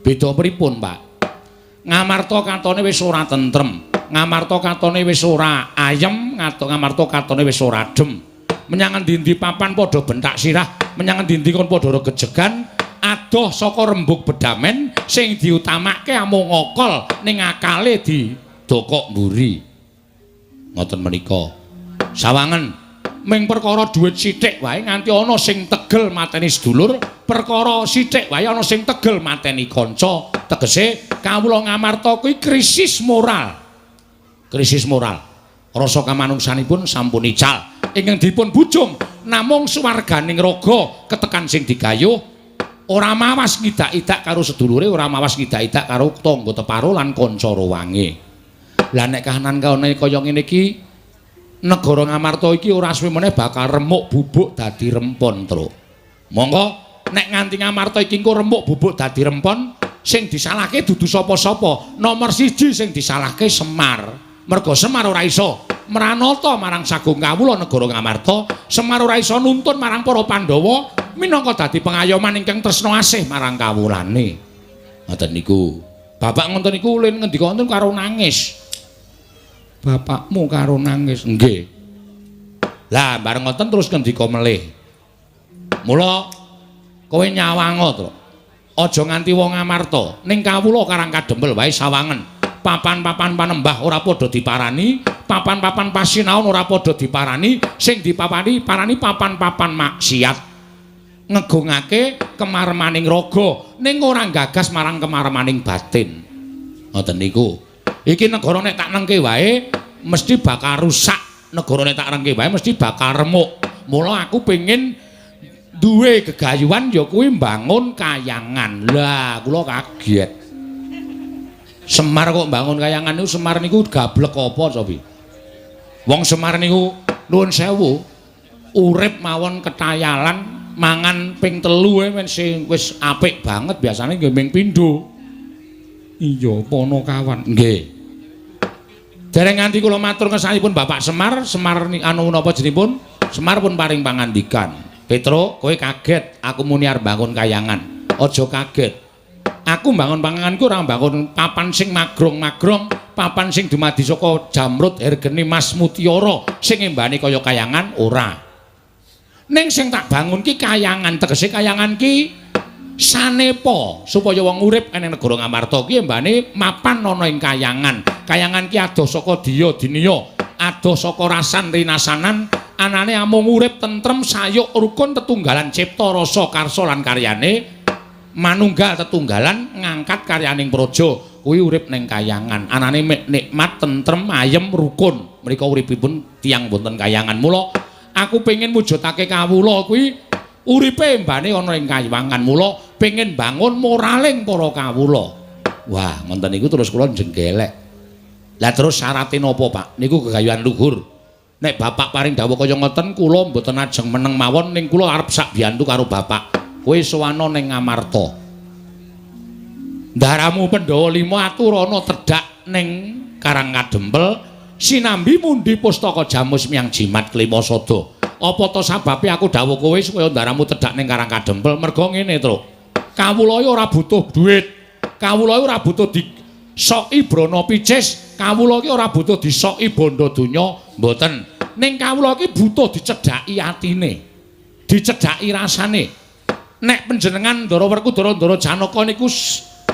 A: Beda pripun, Pak? Ngamarta katone wis ora tentrem, Ngamarta katone wis ora ayem, Ngamarta katone wis ora adem. Menyang endi-endi papan padha bentak sirah, menyang endi-endi kon padha regejegan, adoh saka rembug bedamen sing diutamake amung ngokol ning akale didokok mburi. Ngoten menika. Sawangen ming perkara dhuwit sithik wae nganti ana sing tegel mateni sedulur, perkara sithik wae ana sing tegel mateni kanca. Tegese kawula Ngamarta kuwi krisis moral. Krisis moral. Rasa kamanungsanipun sampun ical. Ingkang dipun bujung namung suwarganing raga ketekan sing digayuh, ora mawas ngidak-idak karo sedulure, ora mawas ngidak-idak karo tangga teparo lan kanca ruwange. Lah nek kahanan kaone kaya ngene iki, negara Ngamarta iki ora suwe meneh bakal remuk bubuk dadi rempon, Truk. Monggo nek nganti Ngamarta iki engko remuk bubuk dadi rempon, sing disalahke dudu sapa-sapa. Nomor siji sing disalahke Semar. Mergo Semar ora iso mranata marang sagung kawula negara Ngamarta, Semar ora iso nuntun marang para Pandhawa minangka dadi pengayoman ingkang tresna asih marang kawulane. Ngoten niku. Bapak ngoten niku ulin ngendika wonten karo nangis. Bapakmu karo nangis. Nggih. Lah bareng ngoten terus ngendika melih. Mula kowe nyawango, Truk. Aja nganti wong Amarta ning kawula Karang Kadempel wae sawangen. Papan-papan panembah ora padha diparani, papan-papan pasinaon ora padha diparani, sing dipapani parani papan-papan maksiat. Ngegungake kemaremaning raga ning ora gagas marang kemaremaning batin. Ngoten niku. Iki negara nek tak nengke wae mesti bakal rusak, negara nek tak rengke wae mesti bakal remuk. Mula aku pengin duwe gegayuhan ya kuwi mbangun kayangan. Lah, kula kaget. Semar kok mbangun kayangan niku, Semar niku gablek apa, Sobi? Wong Semar niku nuwun sewu, urip mawon ketayalan, mangan ping 3 wis wis apik banget, biasane nggih ming pindho. Iya, Panakawan. Nggih. Dereng nganti kula matur ngersanipun Bapak Semar, Semar anu napa jenipun? Semar pun paring pangandikan. Petro, kowe kaget aku muni arep bangun kayangan. Aja kaget. Aku mbangun panganganku ora mbangun papan sing magrong-magrong, papan sing dumadi saka jamrut, hergeni, mas, mutiara sing embane kaya kayangan ora. Ning sing tak bangun ki kayangan, tegese kayangan ki sanepa supaya wong urip ning negara Ngamarta ki embane mapan ana ing kayangan. Kayangan ki adoh saka diya diniya, adoh saka rasan rinasanan, anane amung urip tentrem, sayuk, rukun, tetunggalan cipta rasa karsa lan karyane. Manunggal tetunggalan ngangkat karyaning praja kuwi urip ning kayangan, anane nikmat, tentrem, ayem, rukun. Mriko uripipun tiyang wonten kayangan. Mula aku pengin mujudake kawula kuwi uripe embane ana ing kayangan. Mula pengin bangun moraling para kawula. Wah, ngoten niku terus kula jenggelek. Lah terus syarate napa, Pak? Niku gegayuhan luhur. Nek bapak paring dawuh kaya ngoten kula mboten ajeng meneng mawon, ning kula arep sak biyantu karo bapak. Kowe sowana ning Ngamarta. Ndaramu Pandhawa 5 aturana tedhak ning Karang Kadempel sinambi mundi pustaka jamus miyang jimat klima sada. Apa ta sababe aku dawuh kowe supaya ndaramu tedhak ning Karang Kadempel? Merga ngene, Truk. Kawula ora butuh duit. Kawula ora butuh disoki brana picis. Kawula iki ora butuh disoki bondo donya, mboten. Ning kawula iki butuh dicedhaki atine. Dicedhaki rasane. Nek panjenengan Ndara Werkudara Ndara Janaka niku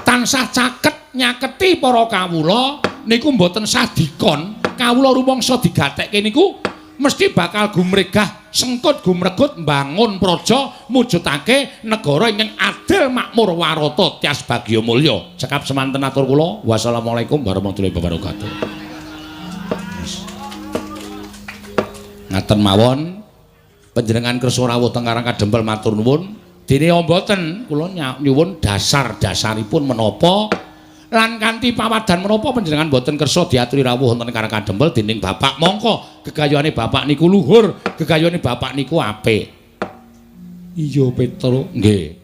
A: tansah caket nyaketi para kawula niku mboten sah dikon, kawula rumangsa digatekke niku mesti bakal gumregah sengkut gumregut mbangun praja mujudake negara ingkang adil makmur warata tias bagya mulya. Cekap semanten atur kula. Wassalamualaikum warahmatullahi wabarakatuh. Ngaten mawon panjenengan kersa rawuh teng Karang Kadempel matur nuwun. Dene mboten kula nyuwun dasar-dasaripun menapa lan kanthi pawadan menapa panjenengan mboten kersa diaturi rawuh wonten Karang Kadempel dening bapak. Mongko gegayuhane bapak niku luhur, gegayuhane bapak niku apik. Iya, Petro. Nggih.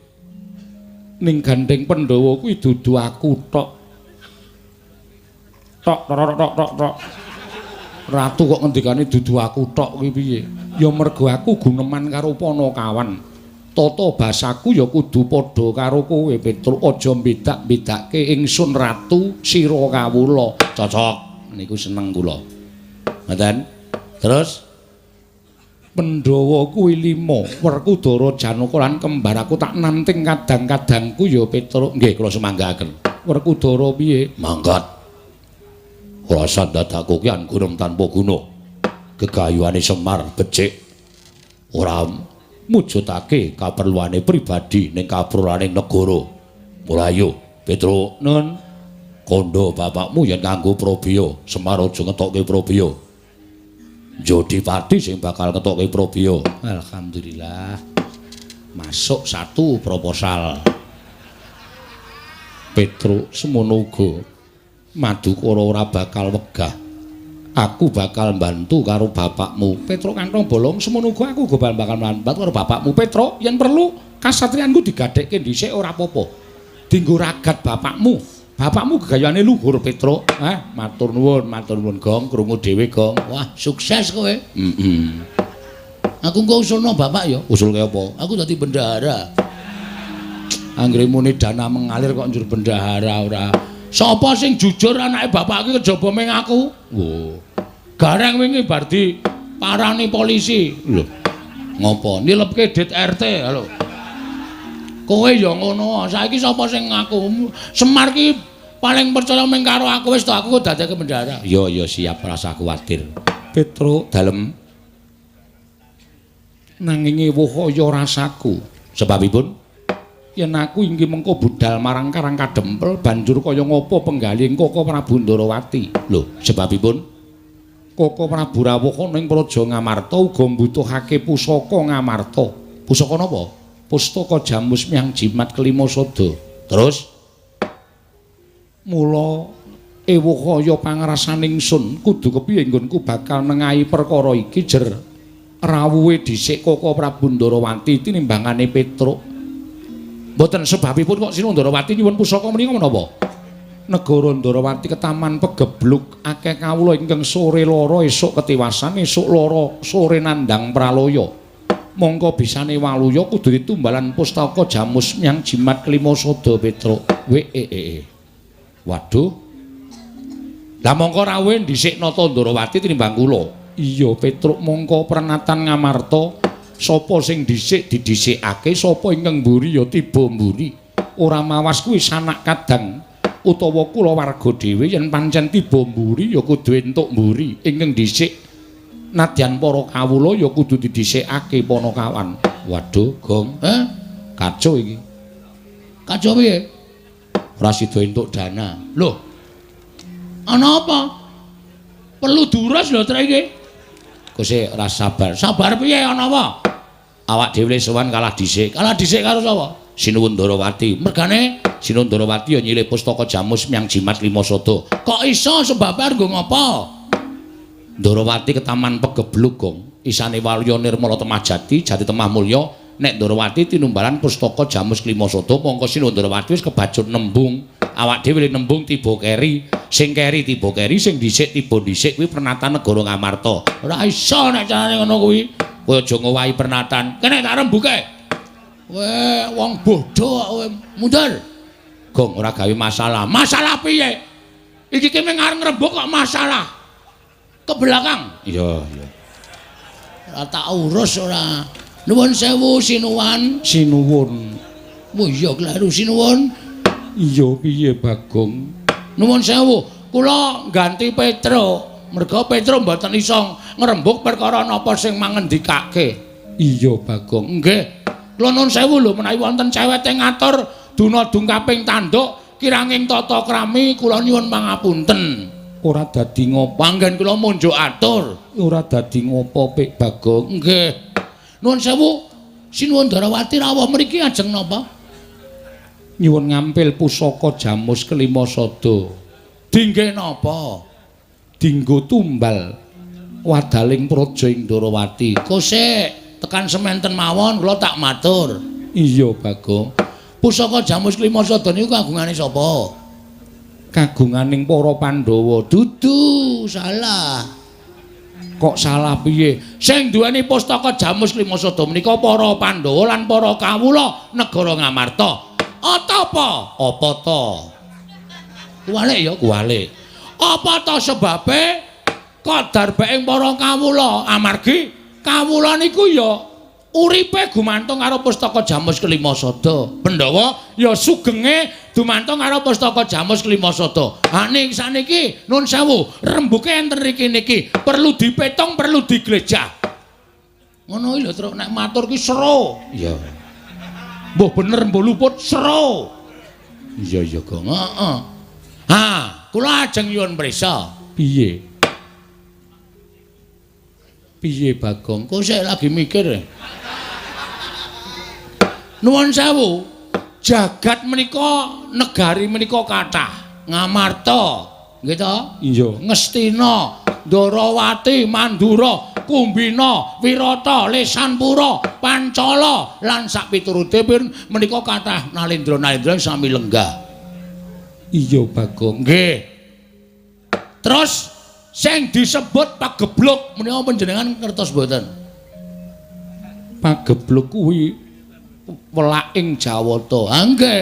A: Ning gandeng Pandhawa kuwi dudu aku tok. Tok tok tok tok tok. Ratu kok ngendikane dudu aku tok kuwi piye? Ya mergo aku guneman karo Panakawan. Tata basaku ya kudu padha karo kowe, Petruk. Aja mbedak-bedake ingsun ratu sira kawula. Cocok. Niku seneng kula. Ngoten. Terus Pandhawa kuwi 5, Werkudara, Janaka lan kembar aku tak nanting kadang-kadangku ya, Petruk. Nggih, kula sumanggaaken. Werkudara piye? Mangkat. Rasa dadaku ki anggunem tanpa guna. Gegayuhane Semar becik. Ora mujudake kaperluane pribadi ning kaperluane negara. Mula ayo, Petruk, nun kandha bapakmu yen nganggo probaya, Semar aja ngetokke probaya. Jodipati sing bakal ngetokke probaya. Alhamdulillah. Masuk satu proposal. Petruk semono uga Madukara ora bakal wegah. Aku bakal mbantu karo bapakmu. Petruk kantong bolong semono uga aku uga bakal mbantu karo bapakmu. Petruk, yen perlu kasatriyanku digadhekke dhisik ora apa-apa. Dinggo ragat bapakmu. Bapakmu gegayane luhur, Petruk. Hah, matur nuwun Gong, krungu dhewe Gong.
B: Wah, sukses kowe.
A: Heeh.
B: Aku engko usulno bapak ya.
A: Usulke apa?
B: Aku dadi bendahara.
A: Anggere muni dana mengalir kok njur bendahara ora. Sapa sing jujur anake bapak iki kejaba ming aku? Wo. Gareng wingi bar diparani polisi. Lho. Ngopo? Nilepke dit RT, halo. Kowe ya ngono. Saiki sapa sing ngaku? Semar ki paling percaya ming karo aku wis to, aku kok dadeke bendara. Iya, iya siap, rasa kuwatir.
C: Petruk
A: dalem
C: nanging ewuh kaya rasaku.
A: Sebabipun
C: yen aku inggih mengko budal marang Karang Kadempel banjur kaya ngopo penggalih Koko Prabu Ndarawati.
A: Lho, sebabipun
C: Koko Prabu rawuh ana ing Praja Ngamarta uga mbutuhake pusaka Ngamarta.
A: Pusaka napa?
C: Pustaka Jamus Miang Jimat Kelima Sada.
A: Terus
C: mula ewuh kaya pangrasaning sun kudu kepiye nggonku bakal nengahi perkara iki jer rawuhe dhisik Koko Prabu Ndarawati tinimbangane Petruk.
A: Mboten sebabipun kok Sinuwun Ndarawati nyuwun pusaka menika menapa?
C: Negara Ndarawati ketaman pegebluk akeh kawula ingkang sore lara esuk ketiwasan esuk lara sore nandhang pralaya. Mongko bisane waluya kudu ditumbalan pustaka Jamus Miang Jimat Kelima Sada Petruk.
A: Wee. Waduh. Lah mongko rawuhe dhisik Nata Ndarawati tinimbang kula.
C: Iya Petruk, mongko prenatan Ngamarta sapa sing dhisik didhisikake, sapa ingkang mburi ya tiba mburi. Ora mawas kuwi sanak kadang utawa kulawarga dhewe, yen pancen tiba mburi ya kudu entuk mburi. Ingkang dhisik nadyan para kawula ya kudu didhisikake panakawan.
A: Waduh, Gong.
B: Heh?
A: Kacau iki.
B: Kacau piye?
A: Ora sida entuk dana.
B: Lho. Ana apa? Perlu durus lho trek iki.
A: Kose ora sabar.
B: Sabar piye ana apa?
A: Awak dhewe sowan kalah dhisik.
B: Kalah dhisik karo sapa?
A: Sinuwun Ndarawati.
B: Mergane
A: Sinuwun Ndarawati ya nyilih pustaka Jamus Miang Jimat Lima Sada.
B: Kok iso sebabe arep nggo ngapa?
A: Ndarawati ketaman pegebluk, Gong. Isane waluya nirmala temah jati, jati temah mulya. Nek Ndarawati tinumbalan pustaka Jamus Lima Sada, mongko Sinuwun Ndarawati wis kebacut nembung. Awak dhewe nembung tiba keri, sing keri tiba keri, sing dhisik tiba dhisik kuwi pernatan negara Ngamarta.
B: Ora iso nek carane ngono kuwi.
A: Kowe aja ngowahi pernatan.
B: Kene tak rembuke. Kowe wong bodho kok kowe mundur.
A: Gong, ora gawe masalah.
B: Masalah piye? Iki ki mung arep ngrembug kok masalah. Ke belakang.
A: Iya, iya.
B: Ora tak urus ora. Nuwun sewu sinuwan.
C: Sinuwun.
B: Oh iya kleru sinuwun.
C: Iya piye Bagong?
B: Nuwun sewu, kula ganti Petruk. Merga Petruk mboten iso ngrembug perkara napa sing mangendikake.
C: Iya Bagong.
B: Nggih. Kula nuwun sewu lho menawi wonten cewete ngatur duna dungkaping tanduk kiranging tata krami kula nyuwun pangapunten.
C: Ora dadi ngopo
B: panggen kula munjuk atur.
C: Ora dadi ngopo Pik Bagong.
B: Nggih. Nuwun sewu, Sinuwun Ndarawati rawuh mriki ajeng napa?
C: Nyuwun ngampil pusaka Jamus Kelima Sada.
B: Dingge napa?
C: Dinggo tumbal wadaling praja ing
B: Ndarawati. Kosek tekan sementen mawon kula tak matur.
C: Iya Bagong.
B: Pusaka Jamus Kelima Sada niku kagungane sapa?
C: Kagunganing para Pandhawa.
B: Dudu, salah.
C: Kok salah piye?
B: Sing duweni pustaka Jamus Kelima Sada menika para Pandhawa lan para kawula negara Ngamarta. Apa?
A: Apa ta?
B: Kuwalik ya,
A: kuwalik.
B: Apa ta sebabe kadar baing para kawula? Amargi kawula niku ya uripe gumantung karo pustaka Jamus Kelima Sada. Pandhawa ya sugenge dumantung karo pustaka Jamus Kelima Sada. Ha ning saniki nun sewu, rembuke enten riki niki perlu dipetung, perlu diglejah. Ngono iki lho, Truk, nek matur ki seru.
A: Iya.
B: Mbuh bener mbuh luput seru.
A: Iya iya, Gong.
B: Heeh. Ha, kula ajeng nyuwun prisa.
C: Piye? Piye Bagong?
B: Kok sik lagi mikir. Nuwun sewu, jagat menika negari menika kathah. Ngamarta, nggih to?
C: Iya.
B: Ngastina, Ndarawati, Mandura, Kumbina, Wirata, Lesanpura, Pancala lan sakpiturute menika kathah nalendra-nalendra sami lenggah.
C: Iya Bagong.
B: Nggih. Terus sing disebut pagebluk menika panjenengan ngertos mboten?
C: Pagebluk kuwi welaking
B: Jawata. Ha nggih.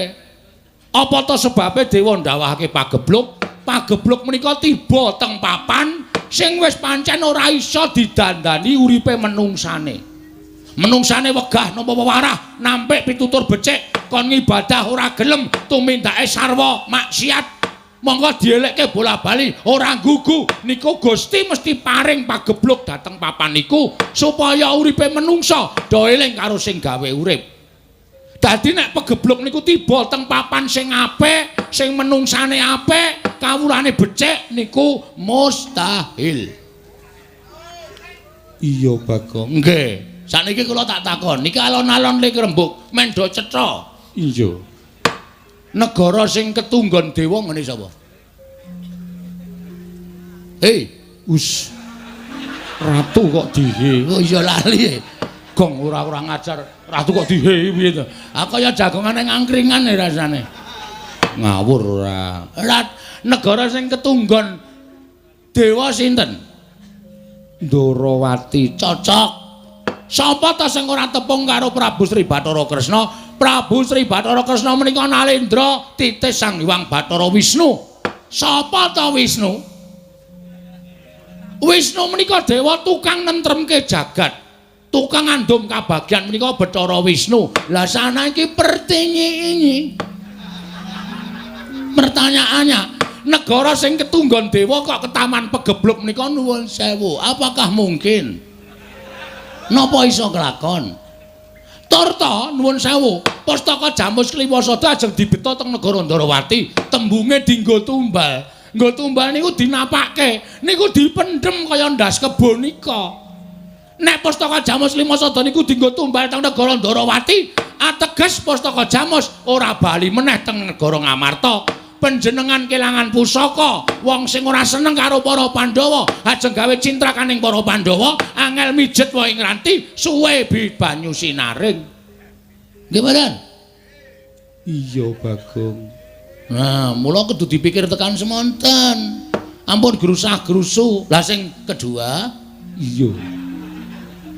B: Apa ta sebabe dewa ndawahake pagebluk? Pagebluk menika tiba teng papan sing wis pancen ora iso didandani uripe menungsane.
A: Menungsane wegah nampa wewarah, nampik pitutur becik, kon ngibadah ora gelem, tumindake sarwa maksiat. Monggo dielekke bola-bali ora gugu niku Gusti mesti paring pagebluk dhateng papan niku supaya uripe menungsa do eling karo sing gawe urip. Dadi nek pegebluk niku tiba teng papan sing apik, sing menungsane apik, kawulane becik niku mustahil. Iya Bagong. Nggih. Sakniki kula tak takon, niki alon-alon lek rembug mendo cetha. Iya. Negara sing ketunggon dewa ngene sapa? Hei, us.
C: Ratu kok dihe.
A: Oh iya lali.
C: Gong ora-ora ngajar. Ratu kok dihe piye to?
A: Ah kaya jagongane ngangkringan rasane.
C: Ngawur ora.
A: Negara sing ketunggon dewa sinten?
C: Ndorowati.
A: Cocok. Sapa ta sing ora tepung karo Prabu Sri Bathara Kresna? Prabu Sri Bathara Kresna menika nalendra titis Sang Hyang Bathara Wisnu. Sapa ta Wisnu? Wisnu menika dewa tukang nentremke jagat. Tukang ngandum kabagyan menika Bathara Wisnu. Lah saniki pertinyi. Pertanyaannya, negara sing ketunggon dewa kok ketaman pegebluk menika nuwun sewu. Apakah mungkin? Napa iso kelakon? Turta nuwun sewu, pustaka Jamus Kliwasada ajeng dibeta teng negara Ndarawati, tembunge dinggo tumbal. Nggo tumbal niku dinapake, niku dipendhem kaya ndas kebo nika. Nek pustaka Jamus Kliwasada niku dinggo tumbal teng negara Ndarawati, ateges pustaka Jamus ora bali meneh teng negara Ngamarta. Panjenengan kelangan pusaka, wong sing ora seneng karo para Pandhawa, ajeng gawe cintrakaning para Pandhawa, angel mijet wae ngranti, suwe bi banyu sinaring. Nggih mboten?
C: Iya Bagong.
A: Nah, mula kudu dipikir tekan semonten. Ampun grusah-grusu. Lah sing kedua,
C: iya.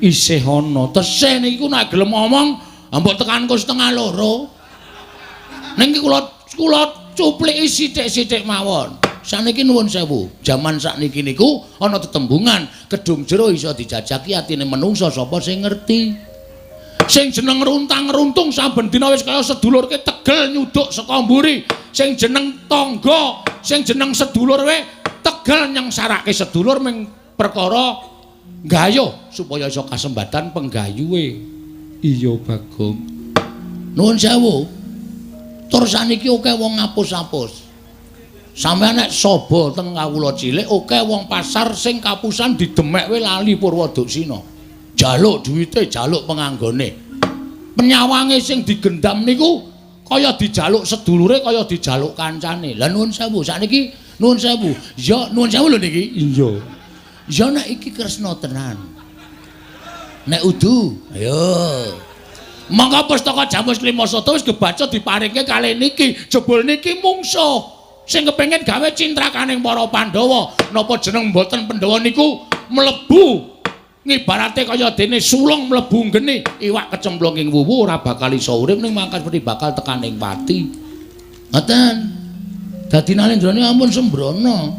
C: Isih ana.
A: Tesih niku nek gelem ngomong, mbok tekan ku 1:30. Ning iki kula cupliki sithik-sithik mawon. Saniki nuwun sewu, jaman sakniki niku ana tetembungan, kedung jero iso dijajaki atine menungsa sapa sing ngerti. Sing jeneng runtang-runtung saben dina wis kaya sedulurke tegel nyuduk saka mburi. Sing jeneng tangga, sing jeneng sedulur we tegel nyengsarake sedulur ming perkara gayuh supaya iso kasembatan penggayuhe.
C: Iya Bagong.
A: Nuwun sewu. Tur saniki akeh wong ngapus-apus. Sampeyan nek saba teng kawula cilik akeh wong pasar sing kapusan didemek we lali Purwoduksina. Jaluk duwite, jaluk penganggone. Penyawange sing digendam niku kaya dijaluk sedulure, kaya dijaluk kancane. Lah nuwun sewu, sakniki nuwun sewu. Ya nuwun sewu lho niki.
C: Iya.
A: Ya nek iki Kresna tenan. Nek udu, ayo. Monggo pustaka Jamus Klimasada wis kebaca diparingke kalih niki, jebul niki mungsuh sing kepengin gawe cintrakaning para Pandhawa. Napa jeneng mboten Pandhawa niku mlebu ngibarate kaya dene sulung mlebu nggene iwak kecemplung ing wuwu ora bakal iso urip ning mangkas mesti bakal tekaning pati. Ngoten. Dadi Nalendrane ampun sembrono.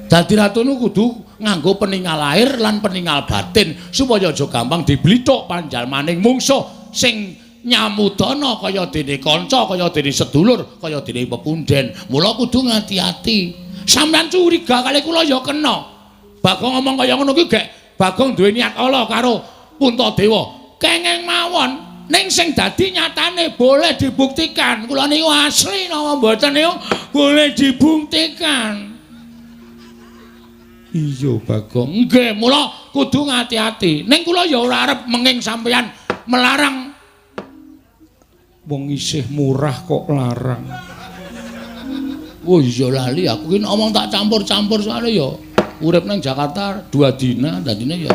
A: Dadi ratu niku kudu nganggo peningal lahir lan peningal batin supaya aja gampang diblithuk panjalmaning mungsuh sing nyamudana kaya dene kanca, kaya dene sedulur, kaya dene pepunden. Mula kudu ngati-ati. Sampeyan curiga kali kula ya kena. Bagong ngomong kaya ngono kuwi gek Bagong duwe niat ala karo Puntadewa. Kenging mawon, ning sing dadi nyatane boleh dibuktikan. Kula niku asli napa mboten niku boleh dibuktikan.
C: Iya Bagong.
A: Nggih, mula kudu ngati-ati. Ning kula ya ora arep menging sampeyan melarang.
C: Wong isih murah kok larang.
A: Oh iya lali aku ki ngomong tak campur-campur soalnya ya urip nang Jakarta 2 dina dadine ya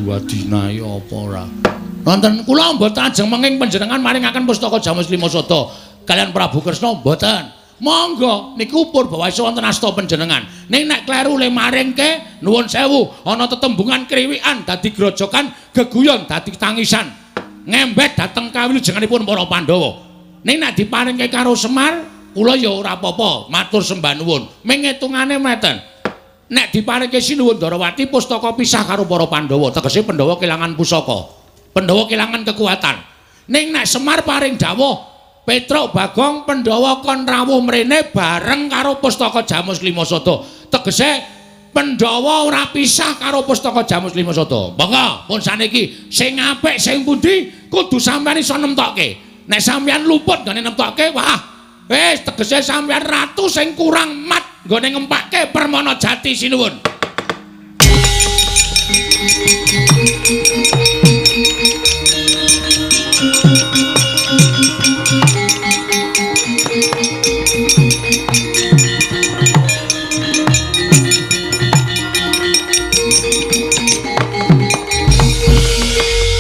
A: 2 dina ya apa ora. Nonton kula mboten ajeng menging panjenengan maringaken pustaka Jamus Klimasada kalian Prabu Kresna mboten. Monggo niku purbawasa wonten asta panjenengan. Ning nek kleru le maringke nuwun sewu ana tetembungan kriwikan dadi grojokan geguyon dadi tangisan. Ngembet dhateng kawilujenganipun para Pandhawa. Ning nek diparingke karo Semar kula ya ora apa-apa, matur sembah nuwun. Ming ngitungane meten. Nek diparingke Sinuwun Ndarawati pustaka pisah karo para Pandhawa, tegese Pandhawa kelangan pusaka. Pandhawa kelangan kekuatan. Ning nek Semar paring dawuh Petruk Bagong Pandhawa kon rawuh mrene bareng karo pustaka Jamus Lima Sada. Tegese Pandhawa ora pisah karo pustaka Jamus Lima Sada. Monggo pun saniki sing apik sing pundi kudu sampeyan iso nemtokke. Nek sampeyan luput nggone nemtokke, wah wis tegese sampeyan ratu sing kurang mat nggone ngempake Permana Jati sinuwun.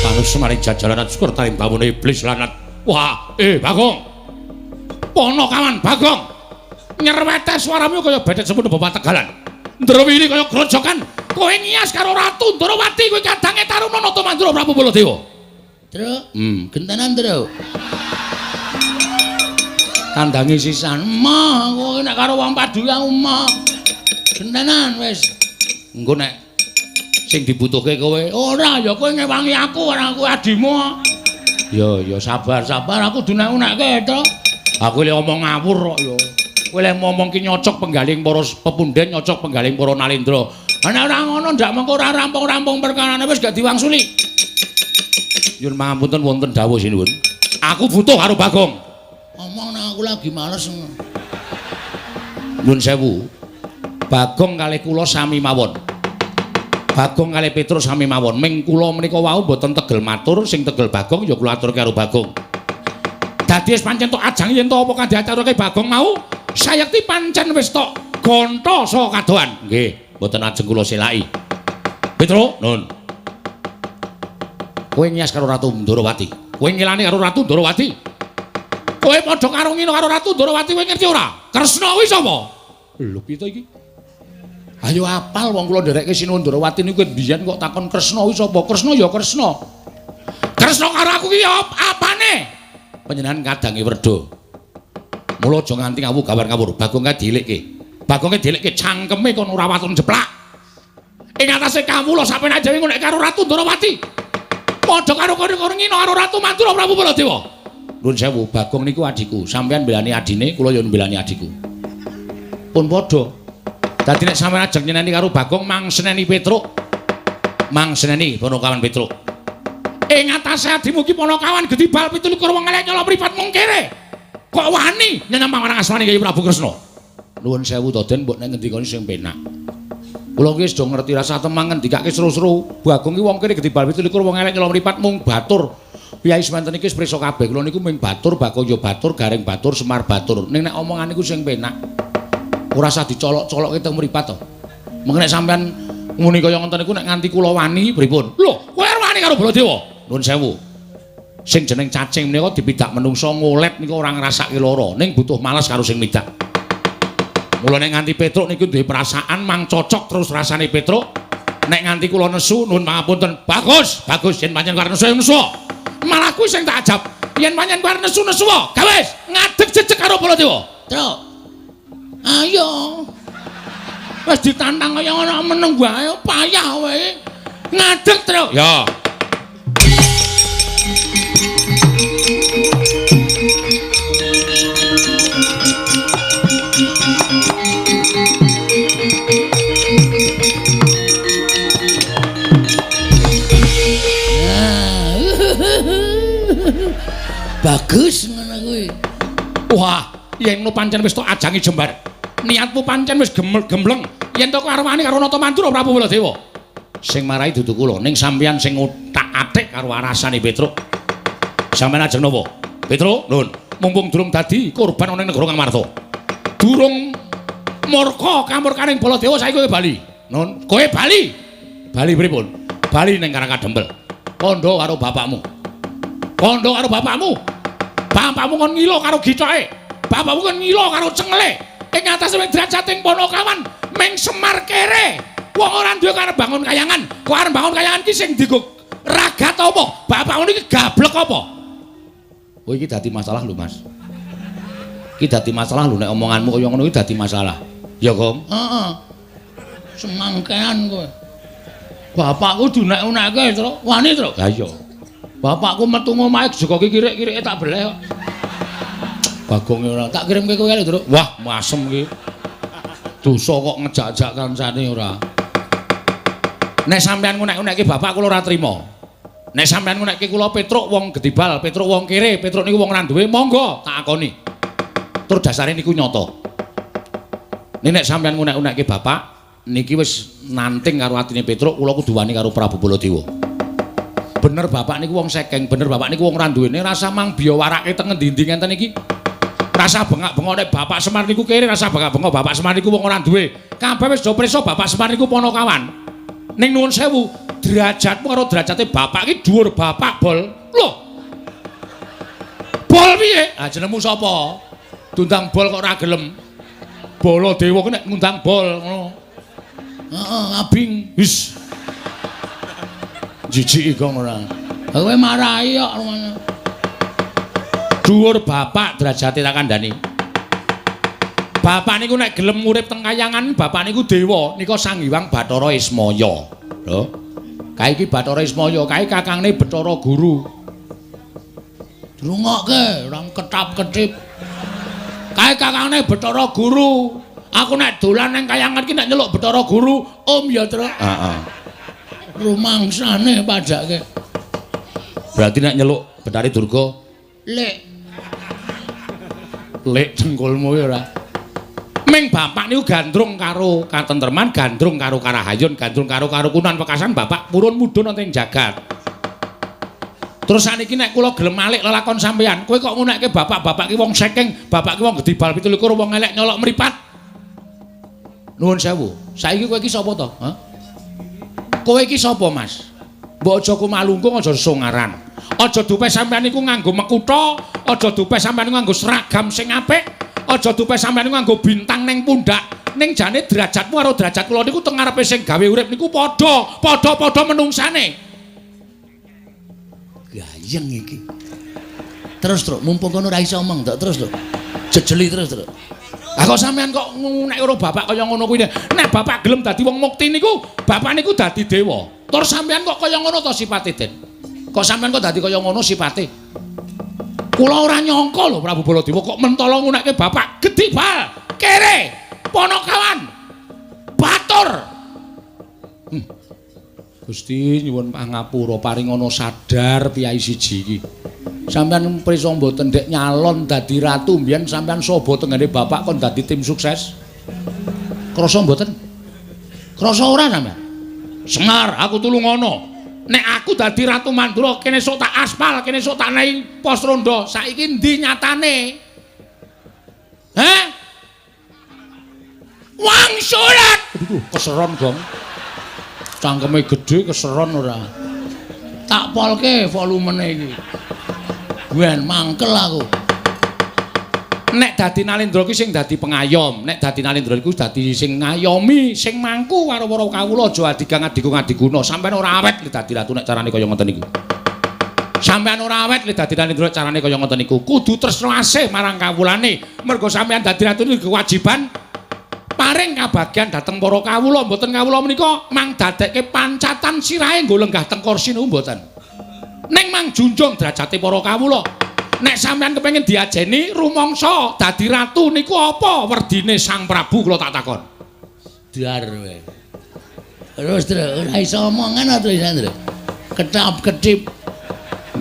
A: Panus maring jajaran syukur tarim bawone iblis lanat. Wah, Bagong. Ponokawan Bagong. Nyerwete suaramu kaya becek semono bapak Tegalan. Ndrowili kaya grojokan. Kowe ngias karo Ratu Ndarawati kowe kadange Taruna Nata Mandura Prabu Baladewa.
B: Truk, gentenan truk.
A: Kandange sisan.
B: Mah, kowe nek karo wong padu aku mah. Gentenan wis.
A: Engko nek sing dibutuhke kowe,
B: ora ya kowe ngewangi aku ora aku adimu.
A: Ya ya sabar sabar
B: aku dunek-unekke to.
A: Aku lek omong ngawur kok ya. Kowe lek ngomong ki nyocok penggaling para pepunden, nyocok penggaling para nalendra.
B: Nek ora ngono ndak mengko ora rampung-rampung perkarane wis gak diwangsuli.
A: Nyuwun pangapunten wonten dawuh sinuwun. Aku butuh karo Bagong.
B: Omong nang aku lagi males.
A: Nyuwun sewu. Bagong kalih kula sami mawon. Bagong kalih Petruk sami mawon. Ming kula menika wau mboten tegel matur, sing tegel Bagong ya kula aturke karo Bagong. Dadi wis pancen tok ajang yen to apa kandhane Bagong mau, sayekti pancen wis tok gonta saka kadohan. Nggih, mboten ajeng kula selaki. Petruk, nun. Kowe ngias karo Ratu Ndarawati. Kowe ngilani karo Ratu Ndarawati. Kowe padha karo ngino karo Ratu Ndarawati kowe ngerti ora? Kresna kuwi sapa? Lho piye to iki? Ayo apal wong kula nderekke Sinuwun Ndarawati niku biyen kok takon Kresna kuwi sapa? Kresna ya Kresna. Kresna karo aku ki apane? Panjenengan kadange werda. Mula aja nganti ngawu gawar-ngawur. Bagong kae dielikke. Bagonge dielikke cangkeme kon ora waton jeplak. Ing atase kawula sampeyan dhewe nek karo Ratu Ndarawati. Padha karo karo ngino karo Ratu Mandura Prabu Baladewa. Nuwun sewu, Bagong niku adhiku. Sampeyan mbelani adine, kula ya mbelani adhiku. Pun padha. Dadi nek sampeyan ajeng nyeneni karo Bagong mang seneni Petruk. Mang seneni Ponokawan Petruk. Ing atase adimu ki Ponokawan gedhi bal 27 wong elek nyolong mripat mung kere. Kok wani nyenyang marang asmane Kyai Prabu Kresna. Nuwun sewu to Den, mbok nek ngendikane sing penak. Kula ki wis do ngerti rasa temang ngendikake seru-seru. Bagong ki wong kene gedhi bal 27 wong elek nyolong mripat mung batur. Piyai semanten iki wis prisa kabeh. Kula niku mung batur, Bagong ya batur, Gareng batur, Semar batur. Ning nek omongan niku sing penak. Ora usah dicolok-colokke teng mripat to. Mengko nek sampean muni kaya ngoten niku nek nganti kula wani pripun? Lho, kowe arep wani karo Baladewa? Nuwun sewu. Sing jeneng cacing menika dipidak menungsa ngolet niku ora ngrasake lara, ning butuh males karo sing midak. Mula nek nganti Petruk niku duwe perasaan mang cocok terus rasane Petruk. Nek nganti kula nesu nuwun pangapunten. Bagus, bagus yen pancen arep nesu nesu. Malah kuwi sing tak ajab. Yen pancen arep nesu nesu, gawe ngadeg jejeg karo Baladewa.
B: Truk. Ayo. Wis ditantang kaya ngono meneng wae payah kowe. Ngadeg, Truk.
A: Ya.
B: Bagus ngono kuwi.
A: Wah, yen ngono pancen wis tok ajangi jembar. Niatmu pancen wis gembleng. Yen to arwani karo Nata Mandura Prabu Baladewa. Sing marai dudu kula, ning sampeyan sing otak-atik karo arasane Petruk. Sampeyan ajeng napa? Petruk, nun. Mumpung durung dadi korban ana ing negara Ngamarta. Durung murka kamurkaning Baladewa saiki kowe bali. Nun, kowe bali. Bali pripun? Bali ning Karang Kadempel. Kandha karo bapakmu. Kandha karo bapakmu. Bapakmu kon ngilo karo githoke. Bapakmu kon ngilo karo cengele. Ing atase wing drajating Ponokawan ming Semar kere. Wong ora duwe karep bangun kayangan. Kok arep bangun kayangan ki sing dienggo ragat apa? Bapakmu niki gablek apa? Oh iki dadi masalah lho, Mas. Iki dadi masalah lho nek omonganmu kaya ngono iki dadi masalah. Ya, Gong?
B: Heeh.
A: Semangkean kowe. Bapakku diunek-unekke, Truk. Wani, Truk?
B: Lah iya.
A: Bapakku metu ngomahe jegoki kirik-kirike tak beleh kok. Bagonge ora. Tak kirimke kowe lho, Truk.
B: Wah, masem iki.
A: Dosa kok ngejak-jak kancane ora.
B: Nek sampean ngunek-unekke bapak kula ora trima. Nek sampean ngunekke kula Petruk wong gedibal, Petruk wong kere, Petruk niku wong ora duwe, monggo tak akoni. Tur dasare niku nyata. Nek sampean ngunek-unekke bapak niki wis nanting karo atine Petruk, kula kudu wani karo Prabu Baladewa. Bener bapak niku wong sekeng, bener bapak niku wong ora duwene, rasa mang biyawarake teng ngendi-endi ngenten iki. Rasa bengak-bengok nek bapak Semar niku kere, rasa bengak-bengok bapak Semar niku wong ora duwe. Kabeh wis do prisa bapak Semar niku ponokawan. Ning nuwun sewu, derajatmu karo derajate bapak iki dhuwur bapak, Bol. Lho. Bol piye? Ah jenengmu sapa? Diundang Bol kok ora gelem. Baladewa ki nek ngundang Bol ngono.
A: Heeh, abing.
B: Wis. Jijiki kok ora.
A: Kowe marahi kok.
B: Dhuwur bapak derajate tak kandhani. Bapak niku nek gelem urip teng kayangan, bapak niku dewa, nika Sang Hyang Bathara Ismaya. Lho. Kae iki Bathara Ismaya, kae kakangne Bathara Guru.
A: Dirungokke, ora ketap-ketip. Kae kakangne Bathara Guru. Aku nek dolan nang kayangan iki nek nyeluk Bathara Guru, Om ya, Truk.
B: Heeh.
A: Rumangsane padake.
B: Berarti nek nyeluk Bathari Durga,
A: Lek.
B: Lek dengkulmu ya ora. Ming bapak niku gandrung karo katentreman, gandrung karo karahayun, gandrung karo karukunan wekasan bapak purun mudhun wonten ing jagat. Terus saniki nek kula gelem malik lelakon sampeyan, kowe kok ngunekke bapak-bapak ki wong sekeng, bapak ki wong gedibal 27, wong elek nyolok mripat. Nuwun sewu. Saiki kowe iki sapa to? Hah? Kowe iki sapa, Mas? Mbok aja kumalungkung, aja songaran. Aja dupe sampeyan niku nganggo mekutha, aja dupe sampeyan niku nganggo seragam sing apik, aja dupe sampeyan niku nganggo bintang ning pundak. Ning jane derajatmu karo derajat kula niku teng ngarepe sing gawe urip niku padha, padha-padha menungsane.
A: Gayeng iki. Terus, Truk, mumpung kono ora iso omong, Truk, terus, Truk. Jejeli terus, Truk.
B: Lah kok sampeyan kok ngunek karo bapak kaya ngono kuwi. Nek bapak gelem dadi wong mukti niku, bapak niku dadi dewa. Tur sampeyan kok kaya ngono to sipate, Den? Kok sampeyan kok dadi kaya ngono sipate? Kula ora nyangka lho Prabu Baladewa kok mentala ngunekke bapak gedibal, kere, ponokawan, batur. Gusti nyuwun pangapura paringana sadar piyai siji iki. Sampeyan prisa mboten ndek nyalon dadi ratu mbiyen sampeyan saba tenggene bapak kon dadi tim sukses. Krasa mboten? Krasa ora sampeyan? Semar, aku tulungono. Nek aku dadi Ratu Mandura kene sok tak aspal, kene sok tak nei pos rondo. Saiki endi nyatane? Heh? Wangsulat. Aduh, keseron, Gong.
A: Cangkeme gedhe keseron ora. Tak polke volumene iki. Ben mangkel aku.
B: Nek dadi Nalendra ki sing dadi pengayom, nek dadi Nalendra iku dadi sing ngayomi, sing mangku karo para kawula aja adigang adigung adiguna. Sampeyan ora awet lek dadi ratu nek carane kaya ngoten niku. Sampeyan ora awet lek dadi Nalendra carane kaya ngoten niku. Kudu tresna asih marang kawulane. Mergo sampeyan dadi ratu niku kewajiban paring kabagyan dhateng para kawula. Mboten kawula menika mang dadekke pancatan sirahe nggo lenggah teng kursi niku mboten. Ning mang junjung derajate para kawula. Nek sampeyan kepengin diajeni rumangsa dadi ratu niku apa werdine Sang Prabu kula tak takon.
A: Dar kowe. Terus terus ora iso omongan terus Andro. Ketap-ketip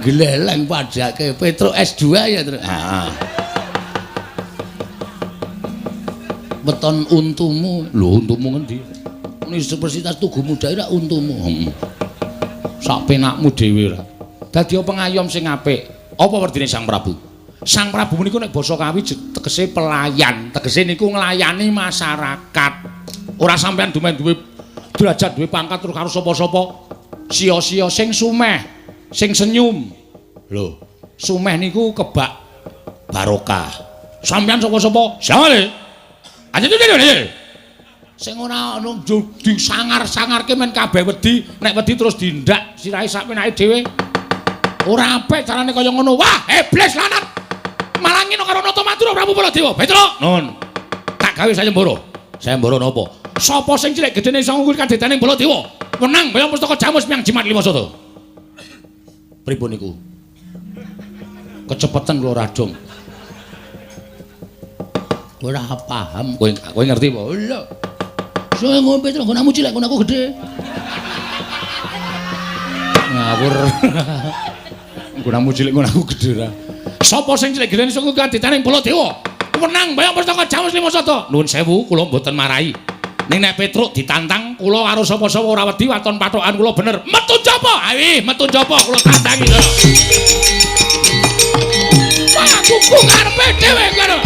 A: gleleng padake Petruk S2 ya terus.
B: Heeh.
A: Weton untumu.
B: Lho untumu ngendi?
A: Universitas Tugu Muda ora untumu.
B: Heeh. Sak penakmu dhewe ora. Dadi pengayom sing apik. Apa werdine Sang Prabu? Sang Prabu niku nek basa Kawi tegese pelayan, tegese niku nglayani masyarakat. Ora sampeyan dumen duwe derajat, duwe pangkat terus karo sapa-sapa. Sia-sia sing sumeh, sing senyum. Lho, sumeh niku kebak barokah. Sampeyan sapa-sapa? Sale. Sing
A: ora ono disangar-sangarke men kabeh wedi, nek wedi terus dindak sirahe sak penake dhewe. Ora apik carane kaya ngono. Wah, iblis lanat. Malah ngene karo Nata Madura Prabu Baladewa. Petruk,
B: nun. Tak gawe sayembara. Sayembara napa?
A: Sapa sing cilik gedene iso ngukur kadedaning Baladewa? Wenang bayang pustaka Jamus miang jimat lima sada. Pripun niku? Kecepetan kula radong. Ora paham. Kowe ngerti apa? Lho. Sing ngombe Petruk nggonamu cilik, nggonaku gedhe. Ngawur. Nggonamu cilik, nggonaku gedhe ora. Sapa sing cilik gedene iso ngukur kadedaning Baladewa? Wenang bayang pustaka Jamus lima sada. Nuwun sewu, kula mboten marahi. Ning nek Petruk ditantang, kula karo sapa-sapa ora wedi waton pathokan kula bener. Metu njaba. Ayo, metu njaba kula tantangi lho. Wah, kuku karepe dhewe ngono.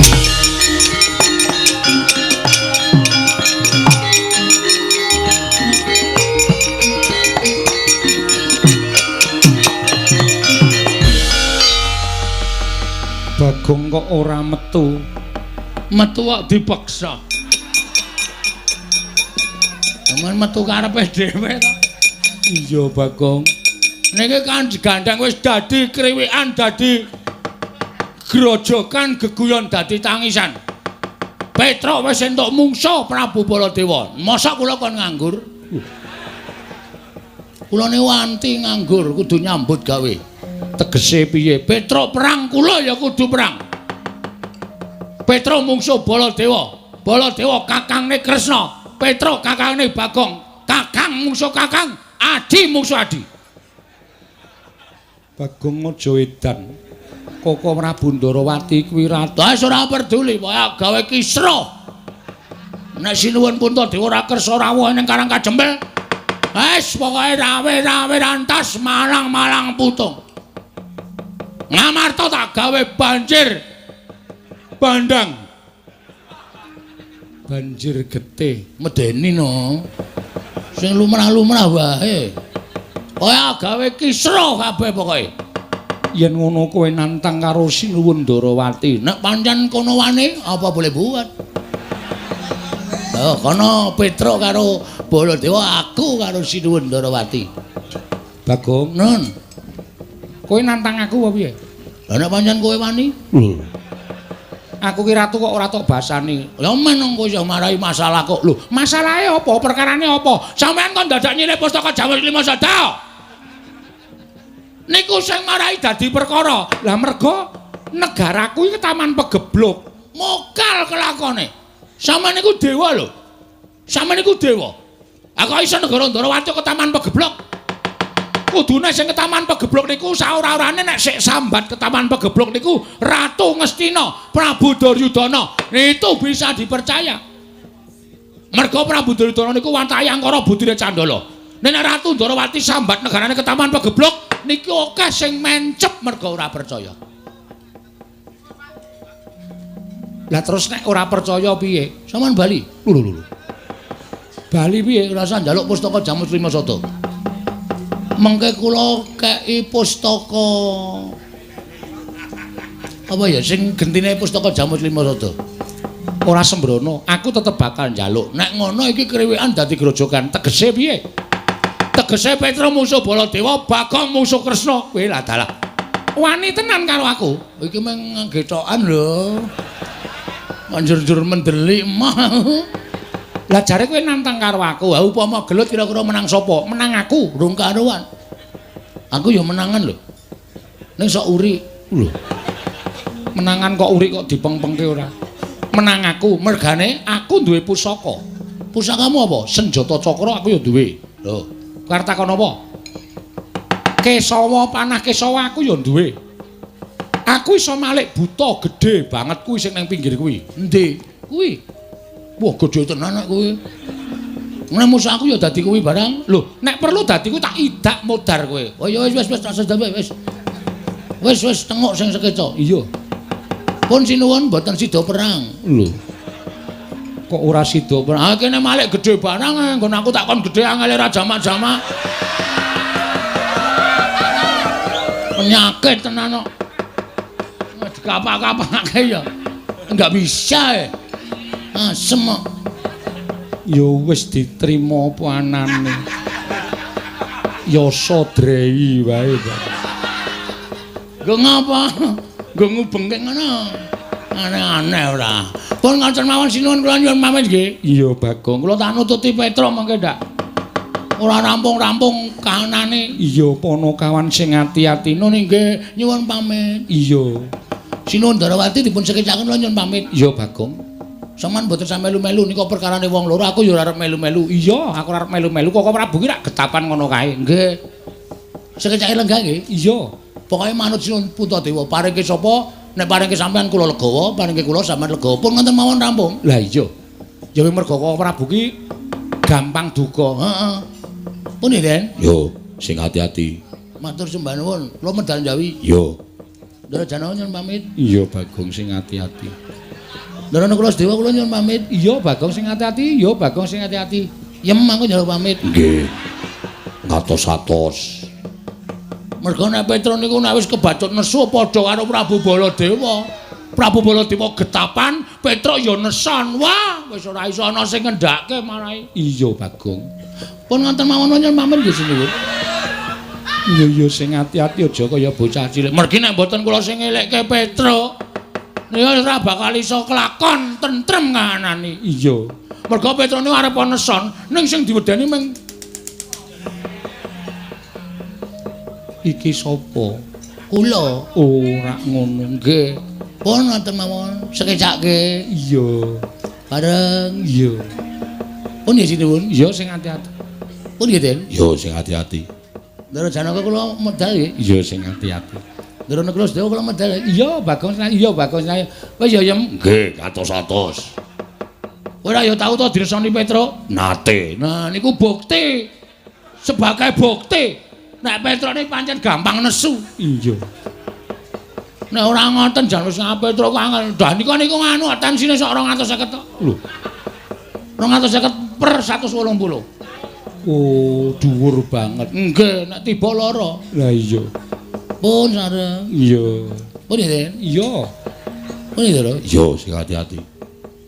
C: Bagong kok ora metu.
A: Metu kok dipaksa. Aman metu karepe dhewe to.
C: Iya, Bagong.
A: Niki kan digandang wis dadi kriwikan, dadi grojokan, geguyon dadi tangisan. Petruk wis entuk mungsuh Prabu Baladewa. Mosok kula kon nganggur? Kula niku anti nganggur, kudu nyambut gawe.
C: Tegese piye?
A: Petruk perang, kula ya kudu perang. Petruk mungsuh Baladewa. Baladewa kakangne Kresna. Petruk kakangne Bagong. Kakang mungsuh kakang, adi mungsuh adi.
C: Bagong aja edan. Koko Prabu Ndarawati kuwi ratu.
A: Wis ora peduli, pokoke gawe kisruh. Nek Sinuwun Puntadewa ora kersa rawuh ning Karang Kajempel, wis pokoke rawe-rawe rantas malang-malang putung. Ngamarta tak gawe banjir bandang.
C: Banjir getih.
A: Medeni no. Sing lumrah-lumrah wae. Kaya gawe kisruh kabeh pokoke.
C: Yen ngono kowe nantang karo Sinuwun Ndarawati.
A: Nek pancen kono wani apa boleh buat. Oh, kono Petruk karo Baladewa, aku karo Sinuwun Ndarawati.
C: Bagong,
A: nun.
C: Kowe nantang aku apa piye?
A: Lah nek pancen kowe wani?
C: Lho. Aku ki ratu kok ora tok basani.
A: Lah men kowe iso marahi masalah kok. Lho,
C: masalahe apa? Perkarane apa?
A: Sampeyan kon dadak nyilih pustaka Jamus lima sada. Niku sing marahi dadi perkara.
C: Lah mergo negaraku iki taman pegebluk.
A: Mokal kelakone. Sampeyan niku dewa lho. Sampeyan niku dewa. Aku iso negara Ndarawati ke taman pegebluk.
C: Kudune sing ke taman pegebluk niku saora-orane nek sik sambat ke taman pegebluk niku Ratu Ngastina, Prabu Duryudana.
A: Itu bisa dipercaya. Mergo Prabu Duryudana niku wantahe angkara budine Candala. Nek Ratu Ndarawati sambat negarane ke taman pegebluk niki akeh sing mencep mergo ora percaya.
C: Lah terus nek ora percaya piye?
A: Sampeyan bali.
C: Lho lho lho. Bali piye?
A: Rasa njaluk pustaka Jamus lima sada. Mengke kula kei pustaka apa ya sing gentine pustaka Jamus lima sada.
C: Ora sembrono, aku tetep bakal njaluk.
A: Nek ngono iki kriwikan dadi grojokan.
C: Tegese piye?
A: Tegese Petruk musuh Baladewa, Bagong musuh Kresna. Kowe lah dalah.
C: Wani tenan karo aku.
A: Iki mung gethokan lho. Anjur-njur mendelik mah.
C: Lah jare kowe nantang karo aku.
A: Ha upama gelut kira-kira menang sapa?
C: Menang aku,
A: rung karuan. Aku ya menangan lho. Ning sok uri.
C: Lho. Menangan kok uri kok dipengpengke ora? Menang aku, mergane aku duwe pusaka.
A: Pusakamu apa?
C: Senjata cakra aku ya duwe.
A: Lho,
C: arep takon apa? Kesawa panah kesawa aku ya duwe. Aku iso malik buta gedhe banget kuwi sing nang pinggir kuwi.
A: Endi? Kuwi. Wah, gedhe tenan nek kuwi. Nek musuh aku ya dadi kuwi barang.
C: Lho, nek perlu dadi kuwi tak idak modar kowe.
A: Oh ya wis wis wis tak sedawe wis. Wis wis tengok sing sekeca.
C: Iya.
A: Pun sinuwun mboten sida perang.
C: Lho. Kok ora sida perang?
A: Ah kene malik gedhe barang nggon aku tak kon gedhe angele ra jamak-jamak. Penyakit tenan kok. Dikapak-kapake ya. Enggak bisa. Asem kok.
C: Ya wis diterima apa anane. Yasa drei wae.
A: Nggo ngapa? Nggo ngubengke ngono. Aneh-aneh ora. Pun ngoten mawon sinuwun kula nyuwun pamit nggih. Iya, Bagong. Kula tak nututi Petro mengke ndak. Ora rampung-rampung kahanane.
C: Iya, Panakawan sing ati-ati.
A: Nun nggih, nyuwun pamit.
C: Iya.
A: Sinuwun Darawati dipun sekecaken kula nyuwun pamit.
C: Iya, Bagong.
A: Sampeyan mboten sampe melu-melu nika perkarane wong loro, aku ya ora arep melu-melu.
C: Iya, aku ora arep melu-melu. Koko Prabu ki rak getapan ngono kae.
A: Nggih. Sekecake lenggah nggih.
C: Iya.
A: Pokoke manut Sinuwun Puntadewa, paringke sapa nek paringke sampean kula legawa, paringke kula sampean legawa. Pun ngoten mawon rampung.
C: Lah iya. Ya mergo Koko Prabu ki gampang duka.
A: Heeh. Pun nggih, Den.
B: Yo, sing ati-ati.
A: Matur sembah nuwun. Kula medal Jawi.
B: Yo.
A: Ndara Janawa nyuwun pamit.
C: Iya, Bagong sing ati-ati.
A: Ndara Nakula Sedewa kula nyuwun pamit.
C: Iya, Bagong sing ati-ati. Iya, Bagong sing ati-ati.
A: Yem aku njaluk pamit.
B: Nggih. Ngatos-atos.
A: Mergo nek Petro niku nek wis kebacut nesu padha karo Prabu Baladewa. Prabu Baladewa getapan, Petro ya neson. Wah, wis ora iso ana sing ngendhake marai.
C: Iya, Bagong.
A: Pun ngoten mawon nyuwun pamit nggih sinuwun.
C: Iya, iya sing ati-ati aja kaya bocah cilik.
A: Mergi nek mboten kula sing ngelekke Petro, niku ora bakal iso kelakon tentrem kahanane.
C: Iya.
A: Mergo Petro niku arep neson, ning sing diwedeni mung
C: iki sapa?
A: Kula.
C: Ora ngono.
A: Nggih. Pun ngoten mawon, sekecake.
C: Iya.
A: Bareng.
C: Iya.
A: Pun nggih sinuwun.
C: Iya sing ati-ati.
A: Pun nggih, Den.
B: Yo sing ati-ati.
A: Ndara Janaka kula medal nggih.
C: Iya sing ati-ati.
A: Ndara Nakula Sedewa kula medal.
C: Iya, Bagong. Iya, Bagong.
A: Wis ya, Yem.
B: Nggih, atos-atos.
A: Ora ya tau to diresoni Petro?
B: Nate.
A: Nah, niku bukti. Sebagai bukti nek Petro niki pancen gampang nesu.
C: Iya.
A: Nek ora ngoten jan wis Petro kok angel. Dah niku niku nganu tensine sok 250 to.
C: Lho.
A: 250 per 180.
C: Oh, dhuwur banget.
A: Nggih, nek tiba lara.
C: Lah iya.
A: Pun sareng.
C: Iya.
A: Pun ya, Den?
C: Iya.
A: Pun ya, Ndara?
B: Iya, sing ati-ati.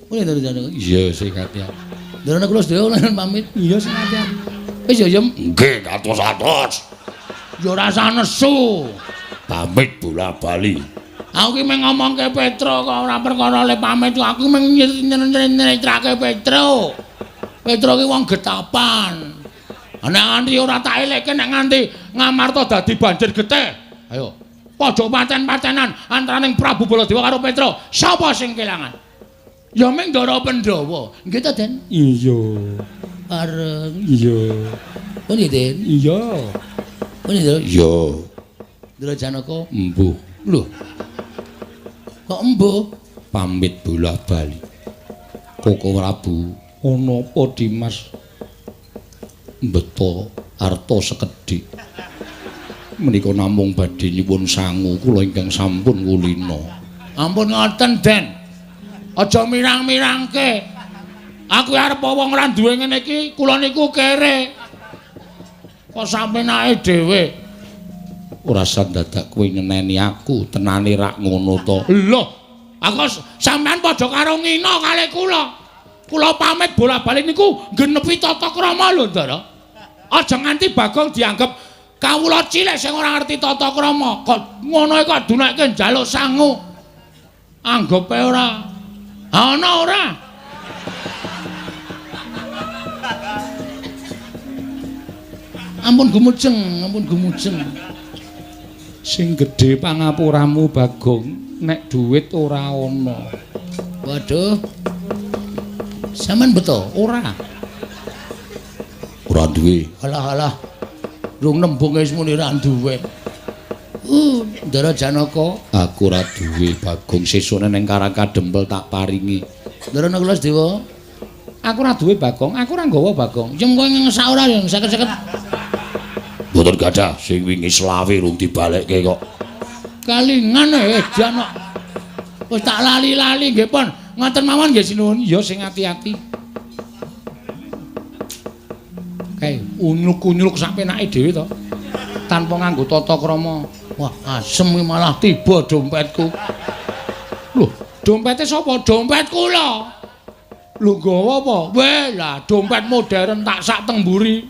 A: Pun ya, Ndara?
C: Iya, sing ati-ati.
A: Ndara kula sedaya pamit.
C: Iya, sing ati-ati.
A: Wis ya, Yem.
B: Nggih, atos-atos.
A: Ya ora usah nesu.
B: Pamit bola-bali.
A: Aku ki mung ngomongke Petro kok ora perkara le pamit, aku mung nyeritrake Petro. Petro ki wong getapan. Nek nganti ora tak elekke nek nganti Ngamarta dadi banjir getih. Ayo, padha paten-patenan antaraning Prabu Baladewa karo Petro. Sapa sing kelangan? Ya mung Ndara Pandhawa. Nggih ta, Den?
C: Iya.
A: Bareng.
C: Iya.
A: Pun nggih, Den?
C: Iya.
A: Pun nggih,
B: Iya.
A: Ndara Janaka.
C: Embuh.
A: Lho. Kok embuh?
C: Pamit bola-bali. Koko Prabu, ana apa Dimas? Mbeto arta sekedhik. Menika namung badhe nyuwun sangu kula ingkang sampun kulina.
A: Ampun ngoten, Den. Aja mirang-mirangke. Aku arep wong ora duwe ngene iki, kula niku kere. Kok sampenake dhewe?
C: Ora usah dadak kowe nyeneni aku, tenane rak ngono to.
A: Lho, aku sampean padha karo ngina kalih kula. Kula pamit bola-bali niku nggenepi tata krama lho, Ndara. Aja nganti Bagong dianggep kawula cilik sing ora ngerti tata krama. Kok ngono kok dunekke njaluk sangu. Anggepe ora. Ana ora? Ampun gumujeng, ampun gumujeng.
C: Sing gedhe pangapuramu Bagong, nek duit ora ana.
A: Waduh. Sampeyan beto?
C: Ora.
B: Ora duwe.
A: Alah alah. Rung nembung wis muni ora duwe. Ndara Janaka,
C: aku ora duwe Bagong, sesuk neng Karang Kadempel tak paringi.
A: Ndara Nakula Sedewa,
C: aku ora duwe Bagong, aku ora nggawa Bagong.
A: Yen kowe ngesak ora ya seket-seket.
B: Mboten gadah, sing wingi selawe rung dibalekke kok.
A: Kalingan edan kok. Wis tak lali-lali nggih pun. Ngoten mawon nggih sinuwun.
C: Ya sing ati-ati. Kae unyuk-unyuk sak penake dhewe to. Tanpa nganggo tata krama.
A: Wah, asem iki malah tiba dompetku.
C: Lho, dompete sapa?
A: Dompet kula.
C: Lho nggawa apa?
A: Weh, lah dompet modern tak sak teng mburi.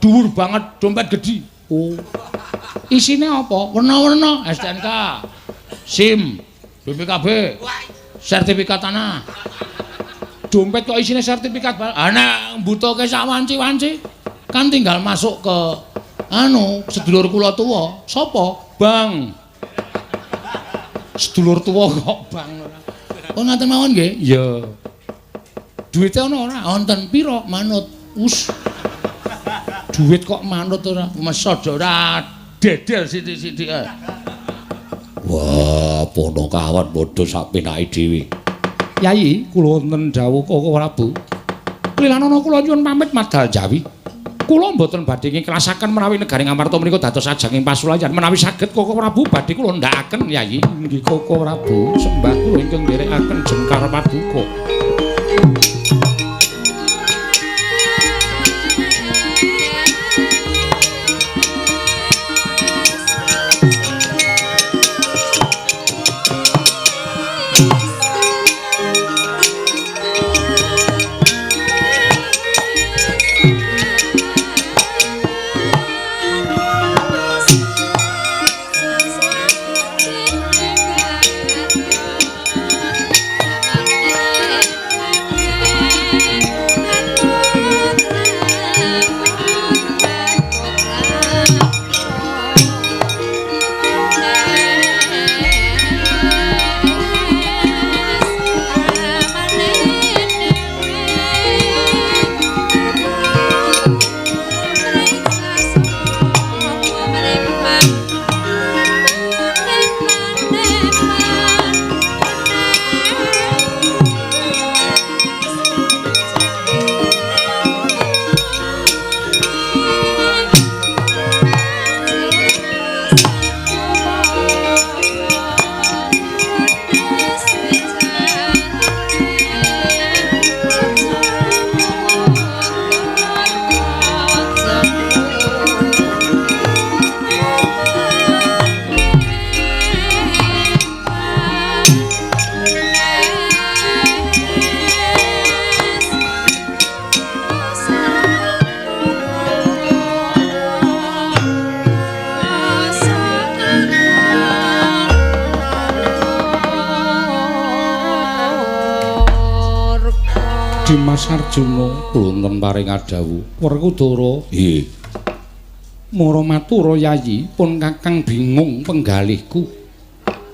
A: Dhuwur banget, dompet gedhi.
C: Oh. Isine apa?
A: Werna-werna STNK, SIM, BPKB. Sertifikat tanah. Dompet kok isine sertifikat. Ah nek mbutuhke sak wanci-wanci kan tinggal masuk ke anu sedulur kula tuwa. Sapa? Bang. Sedulur tuwa kok bang. Oh ngaten mawon nggih? Iya. Duite ana ora? Wonten pira? Manut. Us. Duit kok manut ora? Mesod ora dedel sithik-sithik. Wah, Ponokawan padha sak penake dhewe. Yayi, kula wonten dawuh Koko Prabu. Klilanana kula nyuwun pamit madal Jawi. Kula mboten badhe ngiklasaken menawi negari Ngamarta menika dados ajanging pasulayan. Menawi saged Koko Prabu badhe kula ndhakaken Yayi. Nggih Koko Prabu, sembah kula ingkang nderekaken jengkar paduka. Dimas Arjuna wonten paring adhawuh Werkudara. Nggih. Mara matura Yayi, pun Kakang bingung penggalihku.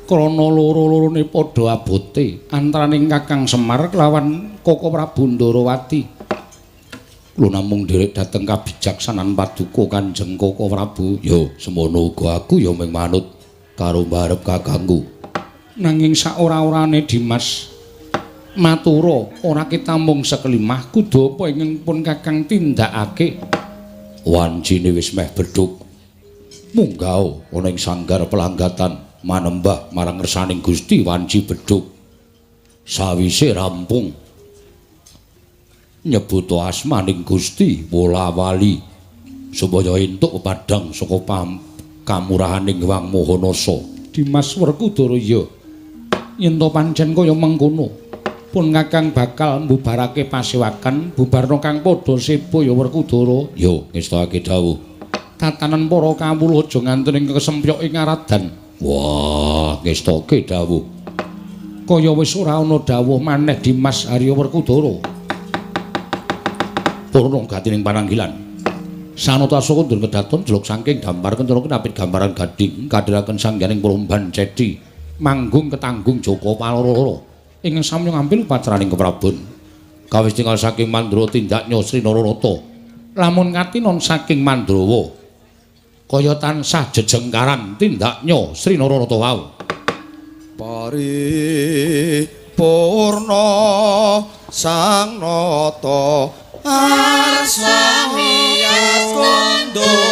A: Krana loro-lorone padha abote antaraning Kakang Semar kelawan Koko Prabu Ndarawati. Kula namung nderek dhateng kabijaksanan paduka Kanjeng Koko Prabu. Ya, semono uga aku ya mung manut karo mbarep kakangku. Nanging saora-orane Dimas matura ora kitamung sekelimah kudu apa ingkang pun Kakang tindakake. Wancine wis meh bedhug. Munggah ana ing sanggar pelanggatan manembah marang ngersaning Gusti wanci bedhug. Sawise rampung nyebut asmaning Gusti wola-wali supaya entuk pepadhang saka kamurahaning Hyang Maha Nasa. Dimas Werkudara ya yen to pancen kaya mengkono pun Kakang bakal mbubarake pasewakan bubarna kang padha seba ya Werkudara. Ya ngestake dawuh. Tatanan para kawula aja nganten ing kesempyok ing aradan. Wah, ngestake dawuh. Kaya wis ora ana dawuh maneh Dimas Arya Werkudara. Purna gatining pananggilan. Sanata saka ndur kedaton jeluk saking dampar kencana kenapit gambaran gading kadhiraken sangganing promban cedi manggung ketanggung Joko Paloro. Ingkang samya ngampil upacaraning keprabon. Kawis tinggal saking Mandra tindak Sri Nararata. Lamun katinon saking Mandrawa kaya tansah jejengkaran tindaknya Sri Nararata wau.
D: Paripurna sang nata arsa miyas kondur.